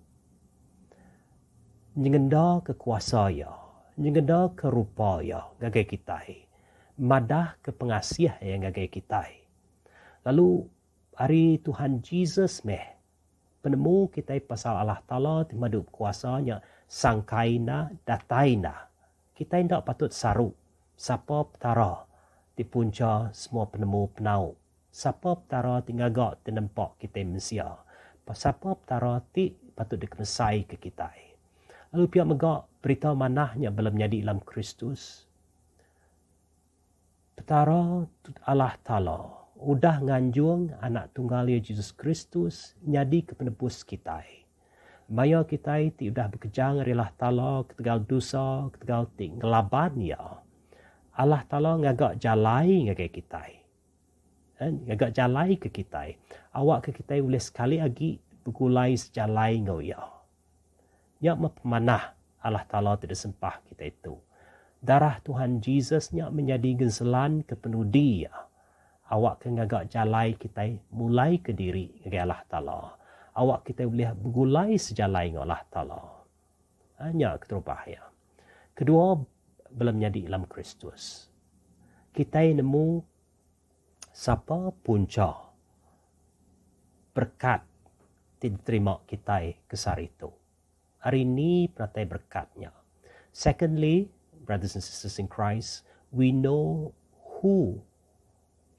nyengendaka kuasa Iya, nyengendaka rupa Iya ngagai kitai, madahka pengasih Iya ngagai kitai. Lalu ari Tuhan Jesus meh Penemu kitai pasal Allah Taala ti madu bekuasa nya sangkai enda, datai enda. Kitai enda patut saru sapa Petara ti puncha semua penemu penau, sapa Petara ti ngaga ti nempa kitai mensia, sapa Petara ti patut dikemesaika kitai. Lalu pia mega berita manah nya bala menyadi dalam Kristus. Petara, Allah Taala, udah nganjung Anak Tunggal Iya Jesus Kristus nyadika Penebus kitai. Maya kitai ti udah bekejang ari Allah Taala ketegal dosa, ketegal ti ngelaban Iya, Allah Taala ngaga jalai ngagai kitai. Ngaga jalai ke kitai, awakka kitai ulih sekali agi begulai sejalai enggau Iya. Nya meh pemanah Allah Taala ti disempah kitai tu. Darah Tuhan Jesus nya menyadi genselan ke penudi iya awakka ngaga jalai kitai mulaika diri ngagai Allah Taala, awak kitai ulih begulai sejalai enggau Allah Taala. Ha, nya keterubah iya. Kedua, bala menyadi dalam Kristus. Kitai nemu sapa puncha berekat ti diterima kitai ke sehari tu. Ari ni penatai berekat nya? Secondly, brothers and sisters in Christ, we know who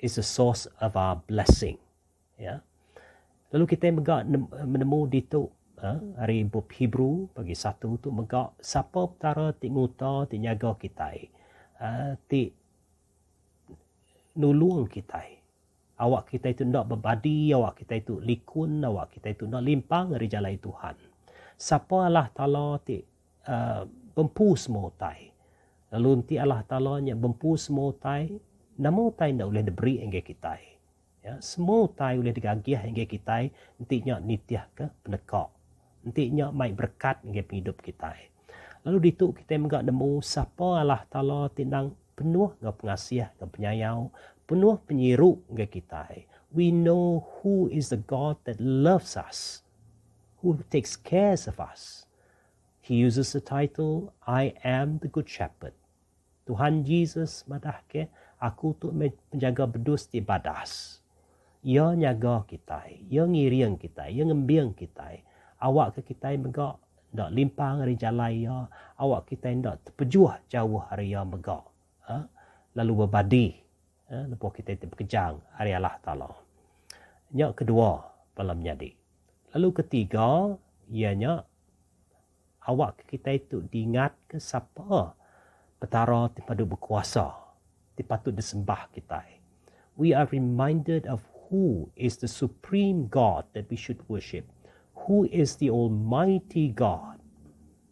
is the source of our blessing. Ya. Lalu kitai mega menemu ditu ha, ari bup Hebrew bagi satu tu mega sapa Petara ti nguta ti nyaga kitai ha, ti nulung kitai. Awak kitai tu enda bebadi, awak kitai tu likun, awak kitai tu enda limpang ari jalai Tuhan. Sapa Allah Taala ti uh, bempu semua utai. Lalu enti Allah Taala nya bempu semua utai, nama utai enda ulih diberi ngagai kitai? Ya, semua utai ulih digagih ngagai kitai enti nya nitihka peneka. Enti nya mai berekat ngagai pengidup kitai. Lalu ditu kitai mega nemu sapa Allah Taala ti endang penuh enggau pengasih enggau penyayau, penuh penyiru ngagai kitai. We know who is the God that loves us, who takes cares of us. He uses the title I am the good shepherd. Tuhan Jesus madahka, Aku tu meh penjaga bedus ti badas. Iya nyaga kitai, Iya ngiring kitai, Iya ngembing kitai. Awakka kitai mega enda limpang ari jalai Iya, awak kitai enda tepejuh jauh ari Iya mega, lalu bebadi lebuh kitai ti bekejang ari Allah Taala. Nya kedua bala menyadi. Lalu ketiga iya nya Awakka kitai tu diingatka sapa Petara ti padu bekuasa ti patut disembah kitai. We are reminded of who is the supreme God that we should worship, who is the almighty God.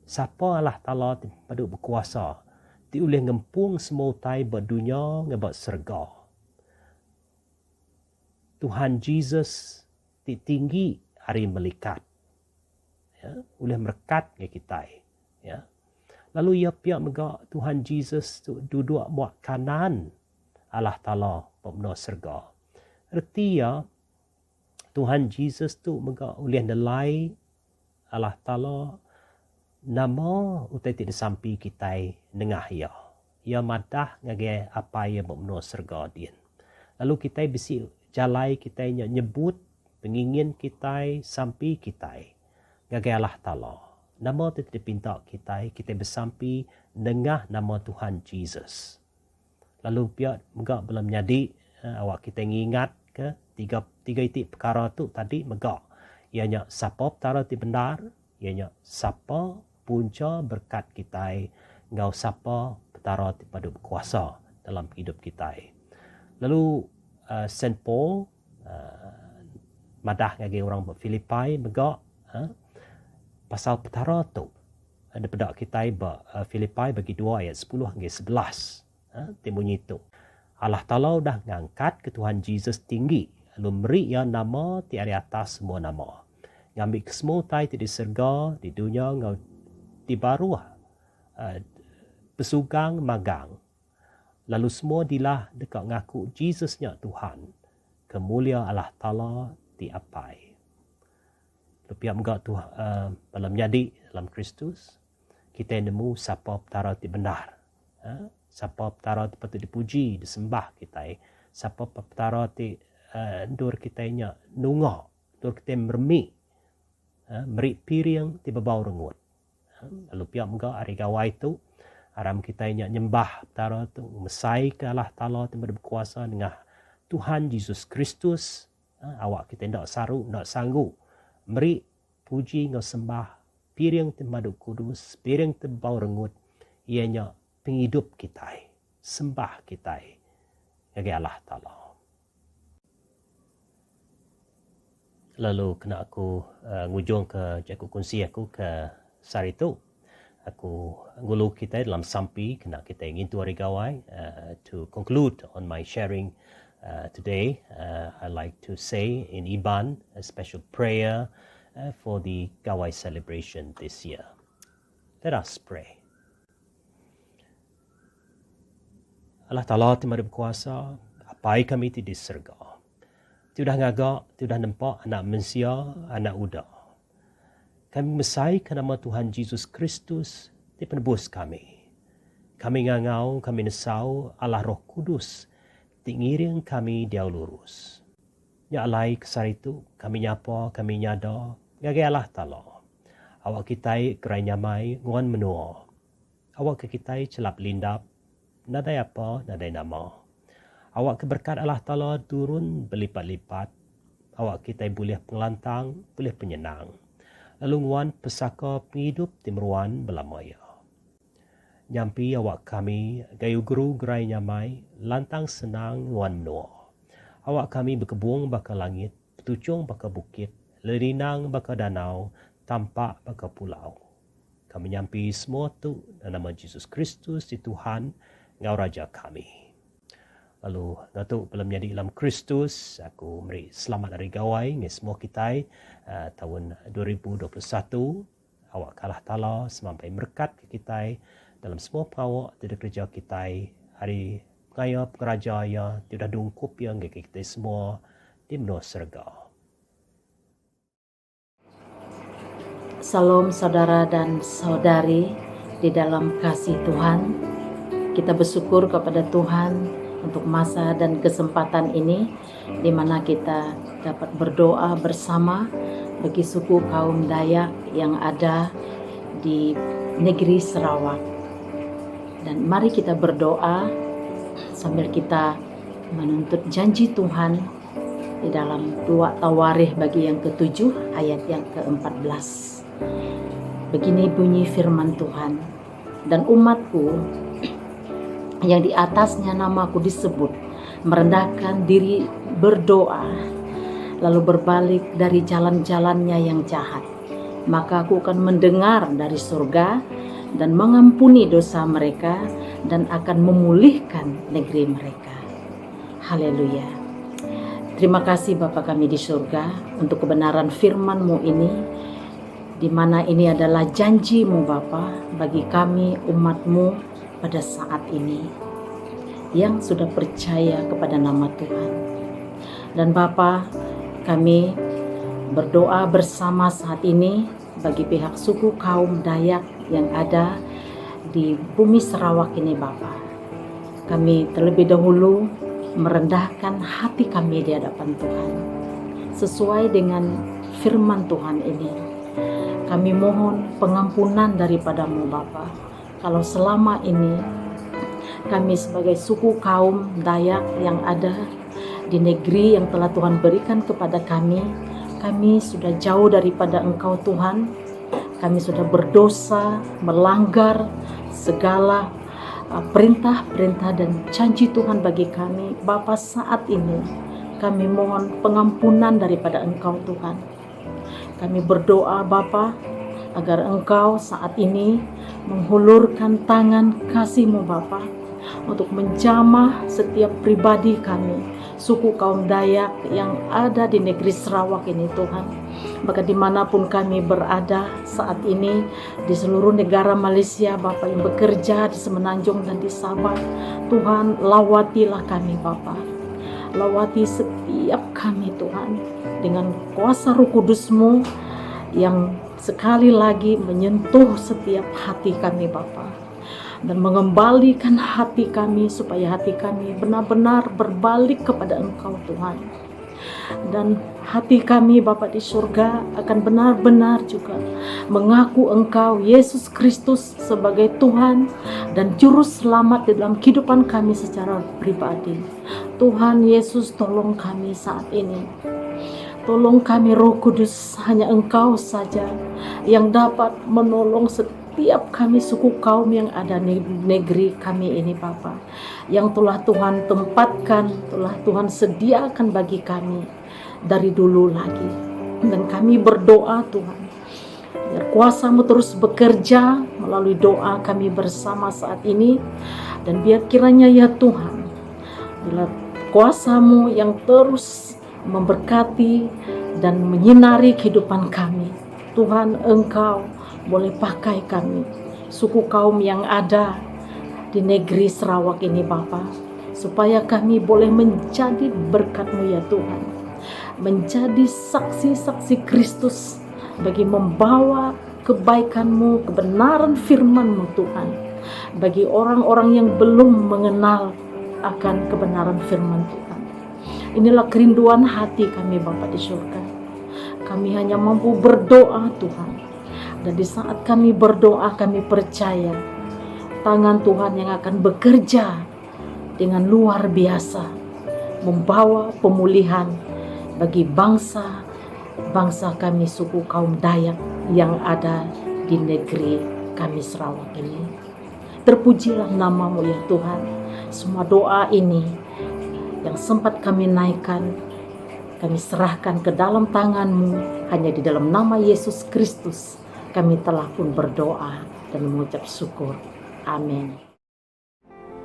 Sapa Allah Taala ti padu bekuasa ti ulih ngempung semua utai ba dunya enggau ba serega. Tuhan Jesus ti tinggi ari melikat. Ya, ulih merekat ngagai kitai. Ya. Lalu iya pia mega Tuhan Jesus tu duduk muak kanan Allah Taala ba menua serega. Reti iya Tuhan Jesus tu mega ulih nelai Allah Taala nama utai ti disampi kitai nengah iya. Iya madah ngagai Apai iya ba menua serega din. Lalu kitai bisi jalai kitai nya nyebut pengingin kitai, sampi kitai ngagai Allah Taala. Nama ti dipinta kitai, kitai besampi nengah nama Tuhan Jesus. Lalu pia mega bala menyadi awak kitai ngingatka tiga iti pekara tu tadi mega iya nya sapa Petara ti bendar, iya nya sapa puncha berekat kitai enggau sapa Petara ti padu bekuasa dalam pengidup kitai. Lalu uh, Saint Paul uh, madah ngagai orang ba Philippi mega uh, pasal Petara tu. Dipeda kitai ba Philippi bagi 2 ayat 10 hingga 11 ti munyi tu. Allah Taala udah ngangkatka Tuhan Jesus tinggi lalu meri iya nama ti ari atas semua nama, ngambika semua utai ti di serega, di dunya enggau di baruh besugang magang, lalu semua dilah deka ngaku Jesus nya Tuhan, ke mulia Allah Taala ti Apai. Lalu pia mega tu bala menyadi dalam Kristus, kitai nemu sapa Petara ti bendar. Sapa Petara ti patut dipuji, disembah kitai. Sapa Petara ti endur kitai nya nunga, endur kitai meremi, meri piring ti bebau rengut. Lalu pia mega ari gawai tu, aram kitai nya nyembah Petara tu, ngemesaika Allah Taala ti bekuasa nengah Tuhan Jesus Kristus. Awak kitai enda saru enda sanggu meri puji enggau sembah piring ti pemadu kudus, piring ti bebau rengut, iya nya pengidup kitai, sembah kitai ngagai Allah Taala. Lalu kena aku ngujungka jaku kunsi aku ke sehari tu, aku ngulu kitai dalam sampi kena kitai ngintu Hari Gawai. To conclude on my sharing today, I like to say in Iban a special prayer for the Gawai celebration this year. Let us pray. Allah Taala ti meri bekuasa, Apai kami ti di serega. Ti udah ngaga, ti udah nempa anak mensia, anak uda. Kami mesaika nama Tuhan Jesus Kristus ti penebus kami. Kami ngangau, kami nesau Allah Roh Kudus ti ngiring kami diau lurus. Nya alai ke sehari tu kami nyapa, kami nyada ngagai Allah Taala. Awak kitai gerai nyamai nguan menua. Awakka kitai chelap lindap, nadai apa, nadai nama. Awakka berkat Allah Taala turun belipat-lipat. Awak kitai bulih pengelantang, bulih penyenang, lalu nguan pesaka pengidup ti meruan belama iya. Nyampi awak kami gayu geru gerai nyamai, lantang senang nguan menua. Awak kami bekebung baka langit, betuchung baka bukit, lerinang baka danau, tampak baka pulau. Kami nyampi semua tu dalam nama Jesus Kristus ti Tuhan enggau Raja kami. Lalu enggau tu bala menyadi dalam Kristus, aku meri selamat Hari Gawai ngagai semua kitai taun 2021. Awakka Allah Taala semampai merekatka kitai dalam semua pengawa ti dikereja kitai ari pengaya pengeraja Iya ti udah diungkup Iya ngagai kitai semua di menua serega. Salam saudara dan saudari di dalam kasih Tuhan. Kita bersyukur kepada Tuhan untuk masa dan kesempatan ini di mana kita dapat berdoa bersama bagi suku kaum Dayak yang ada di negeri Sarawak. Dan mari kita berdoa sambil kita menuntut janji Tuhan di dalam dua Tawarikh bagi yang ketujuh ayat yang ke-14. Begini bunyi firman Tuhan, dan umatku yang di atasnya namaku disebut merendahkan diri berdoa lalu berbalik dari jalan-jalannya yang jahat maka aku akan mendengar dari surga dan mengampuni dosa mereka dan akan memulihkan negeri mereka. Haleluya. Terima kasih Bapa kami di surga untuk kebenaran firman-Mu ini di mana ini adalah janji-Mu Bapa bagi kami umat-Mu pada saat ini yang sudah percaya kepada nama Tuhan. Dan Bapa, kami berdoa bersama saat ini bagi pihak suku kaum Dayak yang ada di bumi Sarawak ini Bapa. Kami terlebih dahulu merendahkan hati kami di hadapan Tuhan. Sesuai dengan firman Tuhan ini. Kami mohon pengampunan daripadamu Bapa. Kalau selama ini kami sebagai suku kaum Dayak yang ada di negeri yang telah Tuhan berikan kepada kami, kami sudah jauh daripada Engkau Tuhan. Kami sudah berdosa, melanggar segala uh, perintah-perintah dan janji Tuhan bagi kami. Bapa saat ini kami mohon pengampunan daripada Engkau Tuhan. Kami berdoa Bapa agar Engkau saat ini menghulurkan tangan kasih-Mu Bapa untuk menjamah setiap pribadi kami, suku kaum Dayak yang ada di negeri Sarawak ini Tuhan. Maka dimanapun kami berada saat ini di seluruh negara Malaysia, Bapa yang bekerja di Semenanjung dan di Sabah, Tuhan lawatilah kami Bapa. Lawati setiap kami Tuhan dengan kuasa Roh Kudus-Mu yang sekali lagi menyentuh setiap hati kami Bapa dan mengembalikan hati kami supaya hati kami benar-benar berbalik kepada Engkau Tuhan. Dan hati kami Bapa di surga akan benar-benar juga mengaku Engkau Yesus Kristus sebagai Tuhan dan Juru Selamat di dalam kehidupan kami secara pribadi. Tuhan Yesus tolong kami saat ini. Tolong kami Roh Kudus, hanya Engkau saja yang dapat menolong setiap kami suku kaum yang ada di negeri kami ini Bapa. Yang telah Tuhan tempatkan, telah Tuhan sediakan bagi kami dari dulu lagi. Dan kami berdoa Tuhan, biar kuasa-Mu terus bekerja melalui doa kami bersama saat ini. Dan biar kiranya ya Tuhan, bila kuasa-Mu yang terus memberkati dan menyinari kehidupan kami. Tuhan, Engkau boleh pakai kami, suku kaum yang ada di negeri Sarawak ini Bapa, supaya kami boleh menjadi berkat-Mu ya Tuhan, menjadi saksi-saksi Kristus bagi membawa kebaikan-Mu, kebenaran firman-Mu Tuhan, bagi orang-orang yang belum mengenal akan kebenaran firman Tuhan. Inilah kerinduan hati kami Bapa di surga. Kami hanya mampu berdoa Tuhan. Dan di saat kami berdoa kami percaya tangan Tuhan yang akan bekerja dengan luar biasa membawa pemulihan bagi bangsa bangsa kami suku kaum Dayak yang ada di negeri kami Sarawak ini. Terpujilah namamu ya Tuhan. Semua doa ini yang sempat kami naikkan. Kami serahkan ke dalam tanganmu hanya di dalam nama Yesus Kristus kami telah pun berdoa dan mengucap syukur. Amin.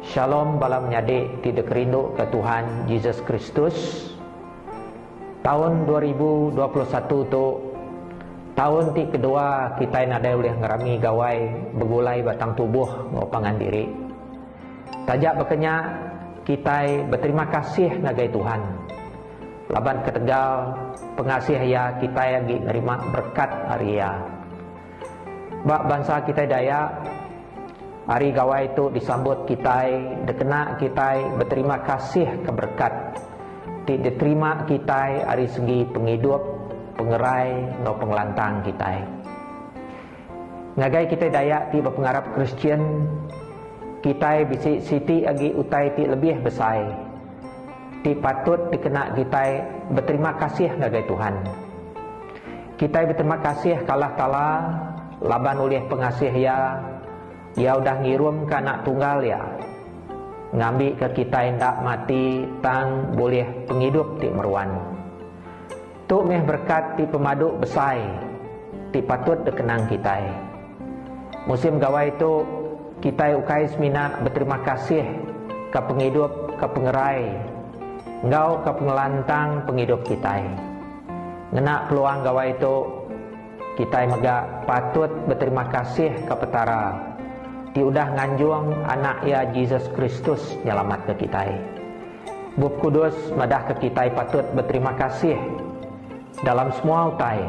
Shalom bala menyadi ti dikerinduka Tuhan Jesus Kristus. Taun 2021 tu taun ti kedua kitai nadai ulih ngerami gawai begulai batang tubuh enggau pangan diri. Taja baka nya, kitai beterima kasih ngagai Tuhan laban ketegal pengasih Iya kitai agi nerima berekat ari Iya. Ba bansa kitai Dayak, Hari Gawai tu disambut kitai dikena kitai beterima kasih ke berekat ti diterima kitai ari segi pengidup, pengerai enggau pengelantang kitai. Ngagai kitai Dayak ti bepengarap Kristian, kitai bisi siti agi utai ti lebih besai ti patut dikena kitai beterima kasih ngagai Tuhan. Kitai beterima kasih ke Allah Taala laban ulih pengasih Iya, Iya udah ngirumka Anak Tunggal Iya ngambika kitai enda mati tang bulih pengidup ti meruan. Tu meh berekat ti pemadu besai ti patut dikenang kitai. Musim gawai tu, kitai ukai semina beterima kasih ka pengidup ka pengerai enggau ka pengelantang pengidup kitai. Ngena peluang gawai tu, kitai mega patut beterima kasih ka Petara ti udah nganjung Anak Iya Jesus Kristus nyelamatka kitai. Bup Kudus madahka kitai patut beterima kasih dalam semua utai,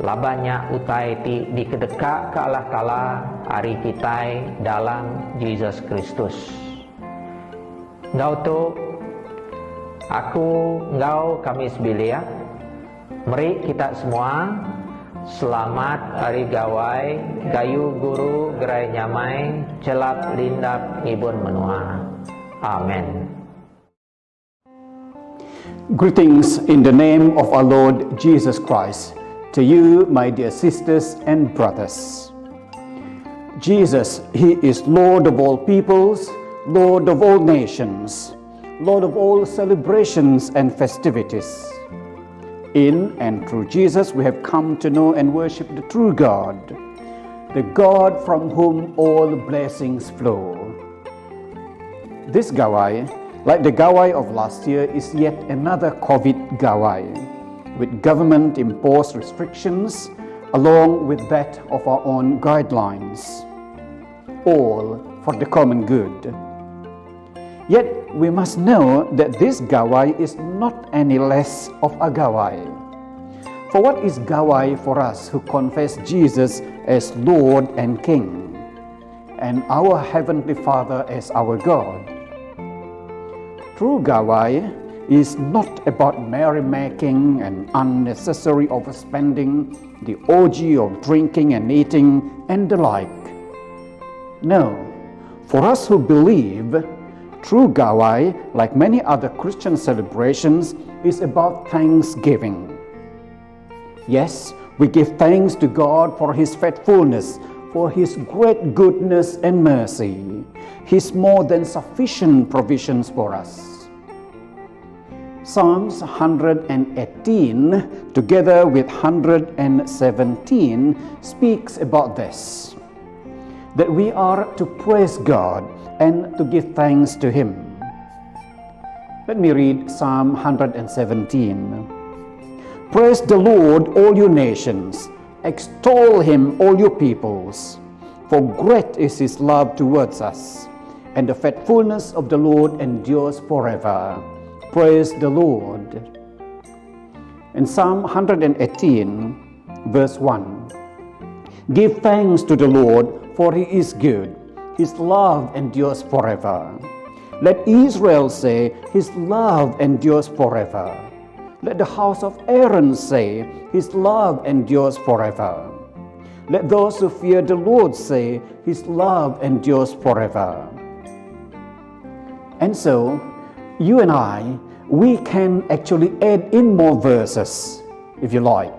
laban nya utai ti dikedekaka Allah Taala ari kitai dalam Jesus Kristus. Enggau tu, aku enggau kami sebilik meri kita semua Selamat Hari Gawai, Gayu Guru Gerai Nyamai, Chelap Lindap Ngibun Menua. Amen. Greetings in the name of our Lord Jesus Christ to you, my dear sisters and brothers. Jesus, He is Lord of all peoples, Lord of all nations, Lord of all celebrations and festivities. In and through Jesus, we have come to know and worship the true God, the God from whom all blessings flow. This Gawai, like the Gawai of last year, is yet another COVID Gawai, with government imposed restrictions along with that of our own guidelines, all for the common good. Yet we must know that this Gawai is not any less of a Gawai. For what is Gawai for us who confess Jesus as Lord and King, and our Heavenly Father as our God? True Gawai is not about merrymaking and unnecessary overspending, the orgy of drinking and eating, and the like. No, for us who believe, true Gawai, like many other Christian celebrations, is about thanksgiving. Yes, we give thanks to God for His faithfulness, for His great goodness and mercy, His more than sufficient provisions for us. Psalms 118, together with 117, speaks about this that we are to praise God and to give thanks to Him. Let me read Psalm 117. Praise the Lord, all you nations. Extol him, all you peoples. For great is his love towards us, and the faithfulness of the Lord endures forever. Praise the Lord. In Psalm 118, verse 1 Give thanks to the Lord, for he is good. His love endures forever. Let Israel say, His love endures forever. Let the house of Aaron say, His love endures forever. Let those who fear the Lord say, His love endures forever. And so, you and I, we can actually add in more verses, if you like.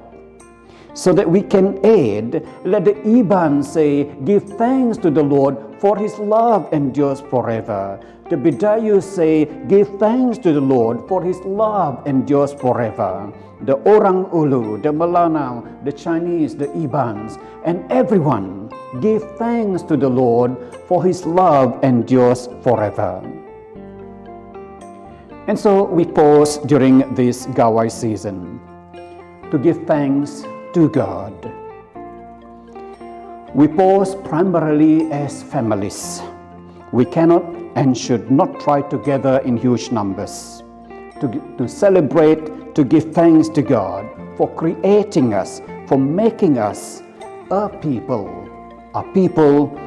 so that we can add, let the Iban say, Give thanks to the Lord, for his love endures forever. The Bidayuh say, Give thanks to the Lord, for his love endures forever. The Orang Ulu, the Melanau, the Chinese, the Ibans, and everyone, give thanks to the Lord, for his love endures forever. And so we pause during this Gawai season to give thanks to God. We pause primarily as families. We cannot and should not try to gather in huge numbers to, to celebrate, to give thanks to God for creating us, for making us a people, a people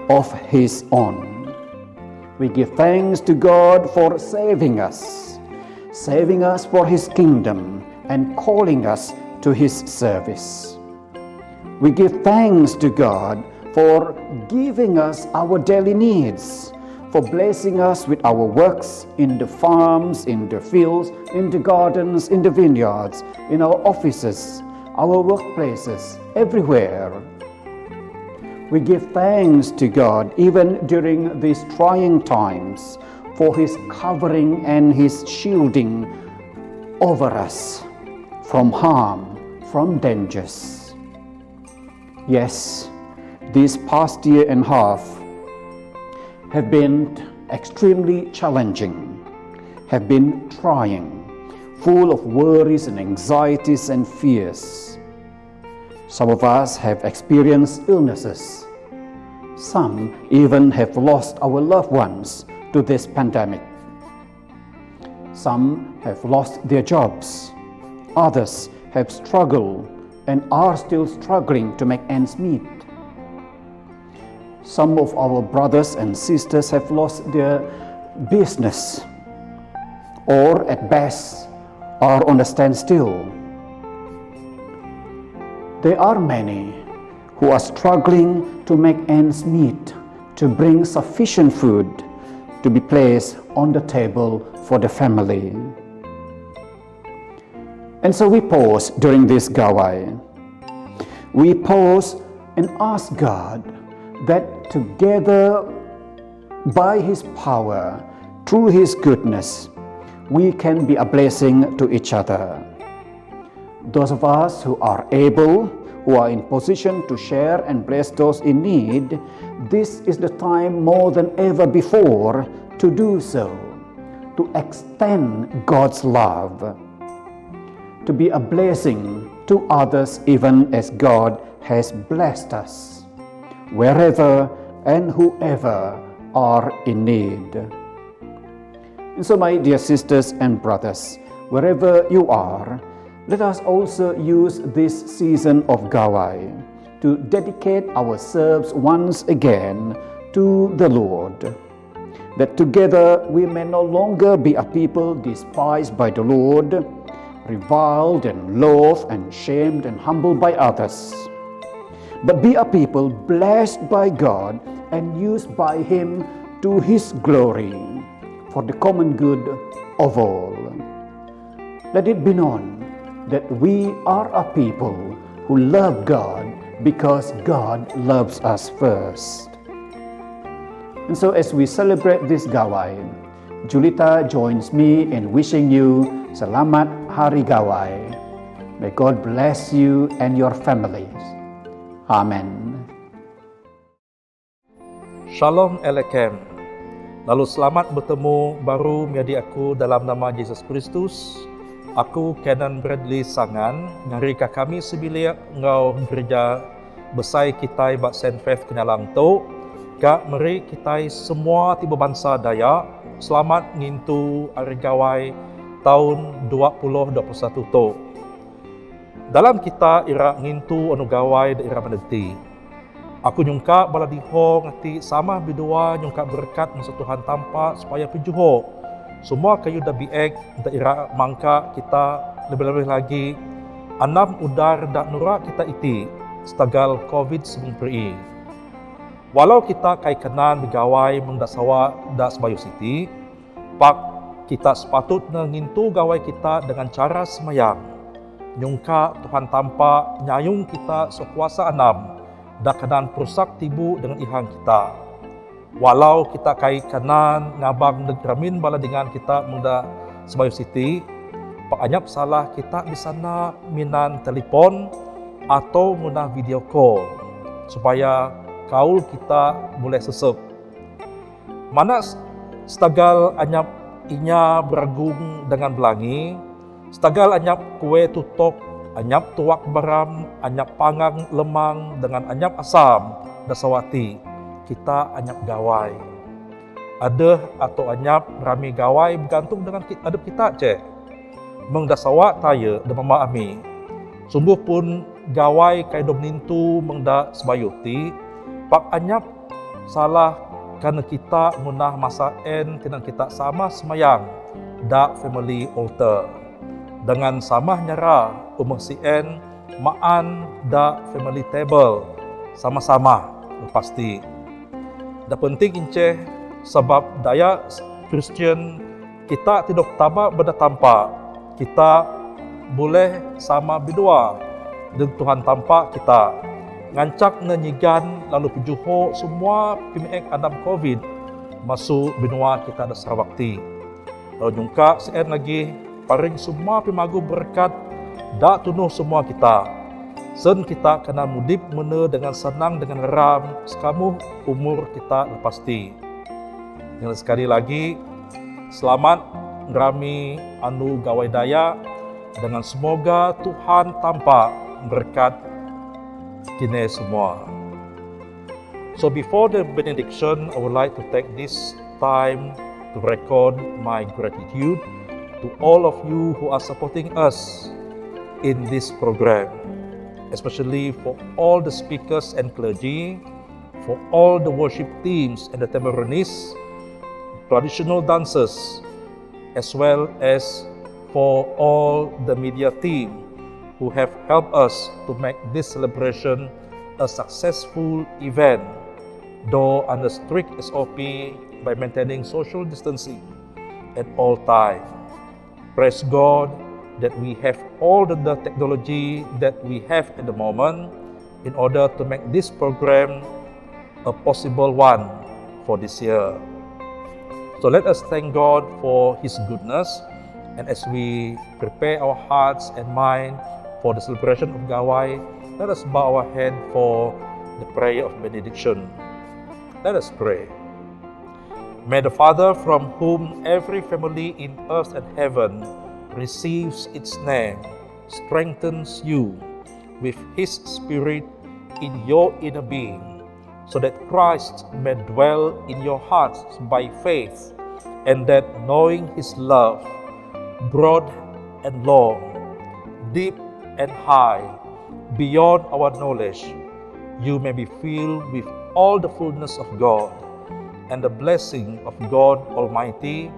of His own. We give thanks to God for saving us, saving us for His kingdom and calling us to His service. We give thanks to God for giving us our daily needs, for blessing us with our works in the farms, in the fields, in the gardens, in the vineyards, in our offices, our workplaces, everywhere. We give thanks to God even during these trying times for His covering and His shielding over us from harm, from dangers. Yes, this past year and a half have been extremely challenging, have been trying, full of worries and anxieties and fears. Some of us have experienced illnesses. Some even have lost our loved ones to this pandemic. Some have lost their jobs. Others have struggled and are still struggling to make ends meet. Some of our brothers and sisters have lost their business or at best are on a standstill. There are many who are struggling to make ends meet, to bring sufficient food to be placed on the table for the family. And so we pause during this Gawai. We pause and ask God that together by His power, through His goodness, we can be a blessing to each other. Those of us who are able, who are in position to share and bless those in need, this is the time more than ever before to do so, to extend God's love, to be a blessing to others even as God has blessed us, wherever and whoever are in need. And so, my dear sisters and brothers, wherever you are, let us also use this season of Gawai to dedicate ourselves once again to the Lord, that together we may no longer be a people despised by the Lord, reviled and loathed and shamed and humbled by others, but be a people blessed by God and used by Him to His glory for the common good of all. Let it be known that we are a people who love God because God loves us first. And so as we celebrate this Gawai, Julita joins me in wishing you Selamat Hari Gawai. May God bless you and your families. Amen. Shalom LKM. Lalu selamat betemu baru menyadi aku dalam nama Jesus Kristus. Aku Canon Bradley Sangan ngarika kami sebilik enggau gereja besai kitai ba Saint Faith Kenyalang tu ka meri kitai semua ti bebansa Dayak selamat ngintu Hari Gawai taun 2021 tu. Dalam kita ira ngintu anu gawai da ira meneti. Aku nyungka bala diho ngati sama bidua nyungka berkat masa Tuhan tampak supaya pijuho semua kayu da biek da ira mangka kita lebih-lebih lagi anam udar da nura kita iti setagal COVID sebelum peri. Walau kita kai kenan begawai mengdasawa da sebayu siti, pak kita sepatutnya ngintu gawai kita dengan cara semayang. Nyungka Tuhan tampak nyayung kita sekuasa anam da kanan perusak tibu dengan ihang kita. Walau kita kai kanan ngabang negramin bala dengan kita mengda sebayu siti, pak anyap salah kita di sana minan telefon atau guna video call supaya kaul kita boleh sesep. Mana setagal anyap inya beragung dengan belangi, setagal anyap kue tutok, anyap tuak baram, anyap panggang lemang dengan anyap asam dasawati, kita anyap gawai. Ada atau anyap rami gawai bergantung dengan adep kita cek. Mengdasawa taya de mama ami. Sungguh pun gawai kaidom nintu mengda sebayuti, pak anyap salah kerana kita munah masa N kena kita sama semayang da family altar. Dengan sama nyara umur si N maan da family table sama-sama pasti. Da penting inceh sebab daya Kristian kita tidak tabak benda tampak. Kita boleh sama berdua dan Tuhan tampak kita. Ngancak nenyigan lalu pejuho semua pemiak adam COVID masuk benua kita ada Sarawak ti. Lalu nyungka CN lagi paring semua pimagu berkat dak tunuh semua kita. Sen kita kena mudip mene dengan senang dengan ram sekamu umur kita lepasti. Yang sekali lagi selamat rami anu gawai daya dengan semoga Tuhan tampak berkat kini semua. So before the benediction, I would like to take this time to record my gratitude to all of you who are supporting us in this program, especially for all the speakers and clergy, for all the worship teams and the tambourinists, traditional dancers, as well as for all the media team who have helped us to make this celebration a successful event, though under strict SOP by maintaining social distancing at all times. Praise God that we have all the technology that we have at the moment in order to make this program a possible one for this year. So let us thank God for His goodness, and as we prepare our hearts and mind for the celebration of Gawai, let us bow our head for the prayer of benediction. Let us pray. May the Father, from whom every family in earth and heaven receives its name, strengthens you with His Spirit in your inner being, so that Christ may dwell in your hearts by faith, and that knowing His love, broad and long, deep and high, beyond our knowledge, you may be filled with all the fullness of God, and the blessing of God Almighty,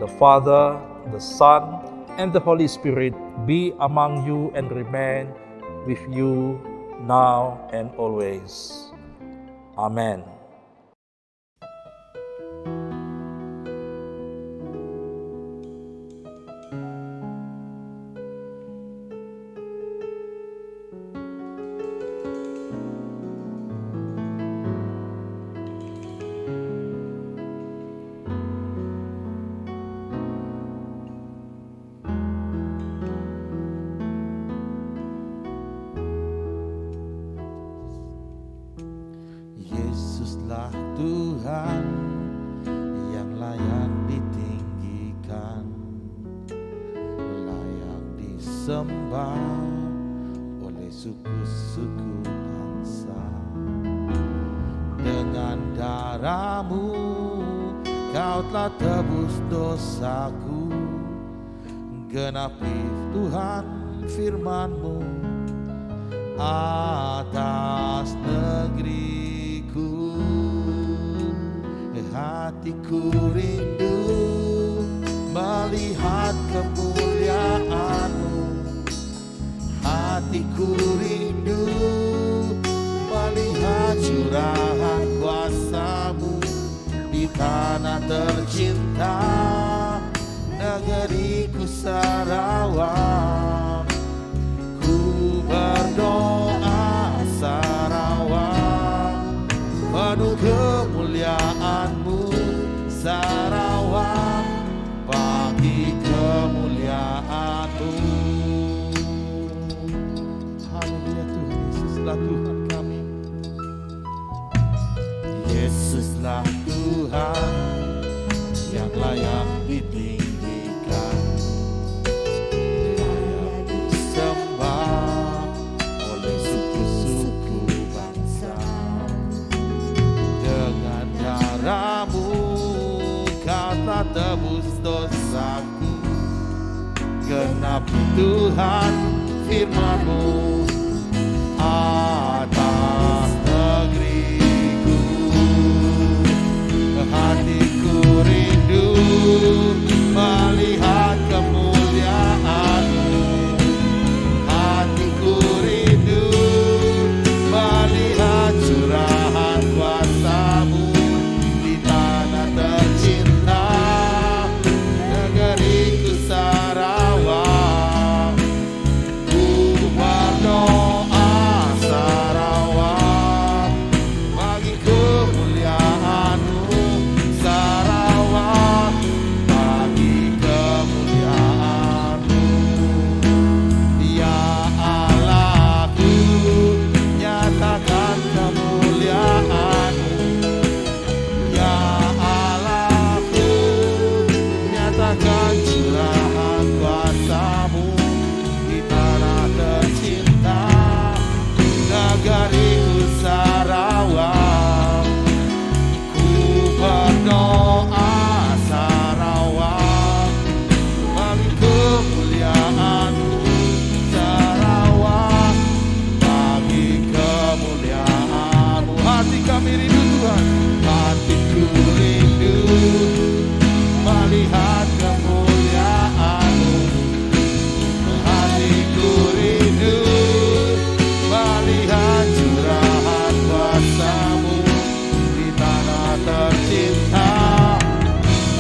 the Father, the Son, and the Holy Spirit be among you and remain with you now and always. Amen. Yesuslah Tuhan yang layak ditinggikan, layak disembah oleh suku-suku bangsa. Dengan darahmu kau telah tebus dosaku, genapi Tuhan firman-Mu atas negeriku. Hatiku rindu melihat kemuliaan-Mu, hatiku rindu melihat curahan kuasa-Mu di tanah tercinta, negeriku Sarawak. kemuliaan-Mu Sarawak bagi kemuliaan-Mu. Haleluya Tuhan Yesuslah Tuhan kami. Yesuslah Tuhan yang layak ditinggikan, layak disembah oleh suku-suku bangsa. Dengan darahmu kau telah tebus dosaku. Genapi Tuhan firman-Mu atas negeriku. Hatiku rindu melihat kemuliaan-Mu. Hatiku rindu melihat curahan kuasa-Mu di tanah tercinta negeriku Sarawak. Ku berdoa Sarawak bagi kemuliaan-Mu, Sarawak bagi kemuliaan-Mu. Ya Allahku, nyatakan kemuliaan-Mu. Ya Allahku, nyatakan curahan kuasa-Mu di tanah tercinta negeriku Sarawak. Ku berdoa Sarawak bagi kemuliaan-Mu, Sarawak bagi kemuliaan-Mu. Hati kami rindu Tuhan, hatiku rindu melihat kemuliaan-Mu. Hatiku rindu melihat curahan kuasa-Mu di tanah tercinta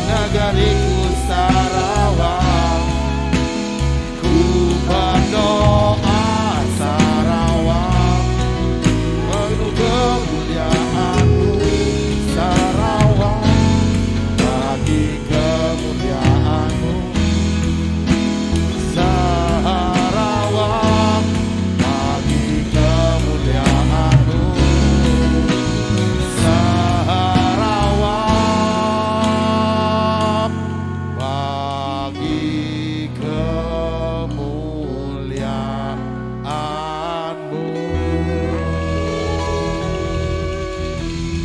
negeriku Sarawak. Ku berdoa Sarawak penuh kemuliaan-Mu, Sarawak bagi kemuliaan-Mu, Sarawak bagi kemuliaan-Mu, Sarawak bagi kemuliaan-Mu.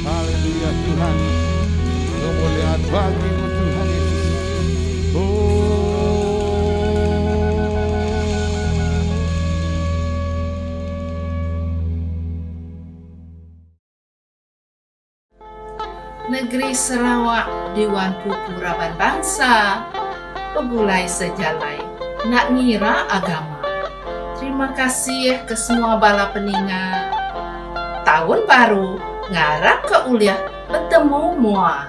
Haleluya Tuhan, kemuliaan bagimu Tuhan Yesus. Oh. Negeri Sarawak diuan pupu raban bansa, begulai sejalai enda ngira agama. Terima kasih ke semua bala peninga. Taun baru ngarap ke ulih betemu mua.